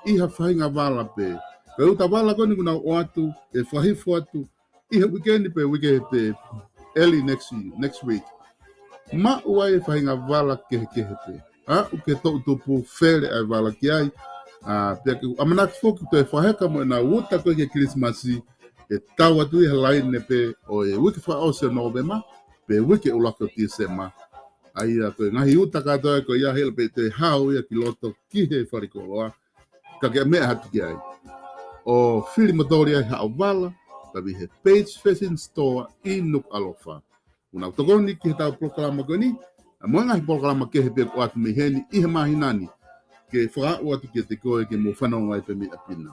ʻi ha faʻahinga vala pē. Ko e uta vala ko eni kuo nau ʻoatu, ʻe fakahifo atu ʻi he uike ni pe uike pē early next, next week. Maʻu ai e faʻahinga vala kehekehe pē. ʻA, ʻoku ke toʻutupu fele ʻa e vala ki ai. ʻA, pea ke ʻamanaki foki toe fakaheka mo ʻenau uta ko ē ki he Kilisimasi, ʻe tau atu ʻi he laine pē ʻo e uike fakaʻosi ʻo Nōvema, pe uike ʻuluaki ʻo Tīsema. ʻA ia ko e ngaahi uta kātoa ko ia hela pē te hao ia ki loto ki he fale koloa. Ka ke meʻa atu ki ai ʻo fili matoli ai haʻo vala, ka ʻi he Page Fashion Store ʻi Nukuʻalofa. Kuo nau tokoni ki heʻetau polokalama ko eni, ʻa, mo e ngaahi polokalama kehe pē ʻoku ʻoatu mei heni ʻi he māhina ni, ke fakaaʻu atu kiate koe ke mo fanongo ai pē mei ʻapi na.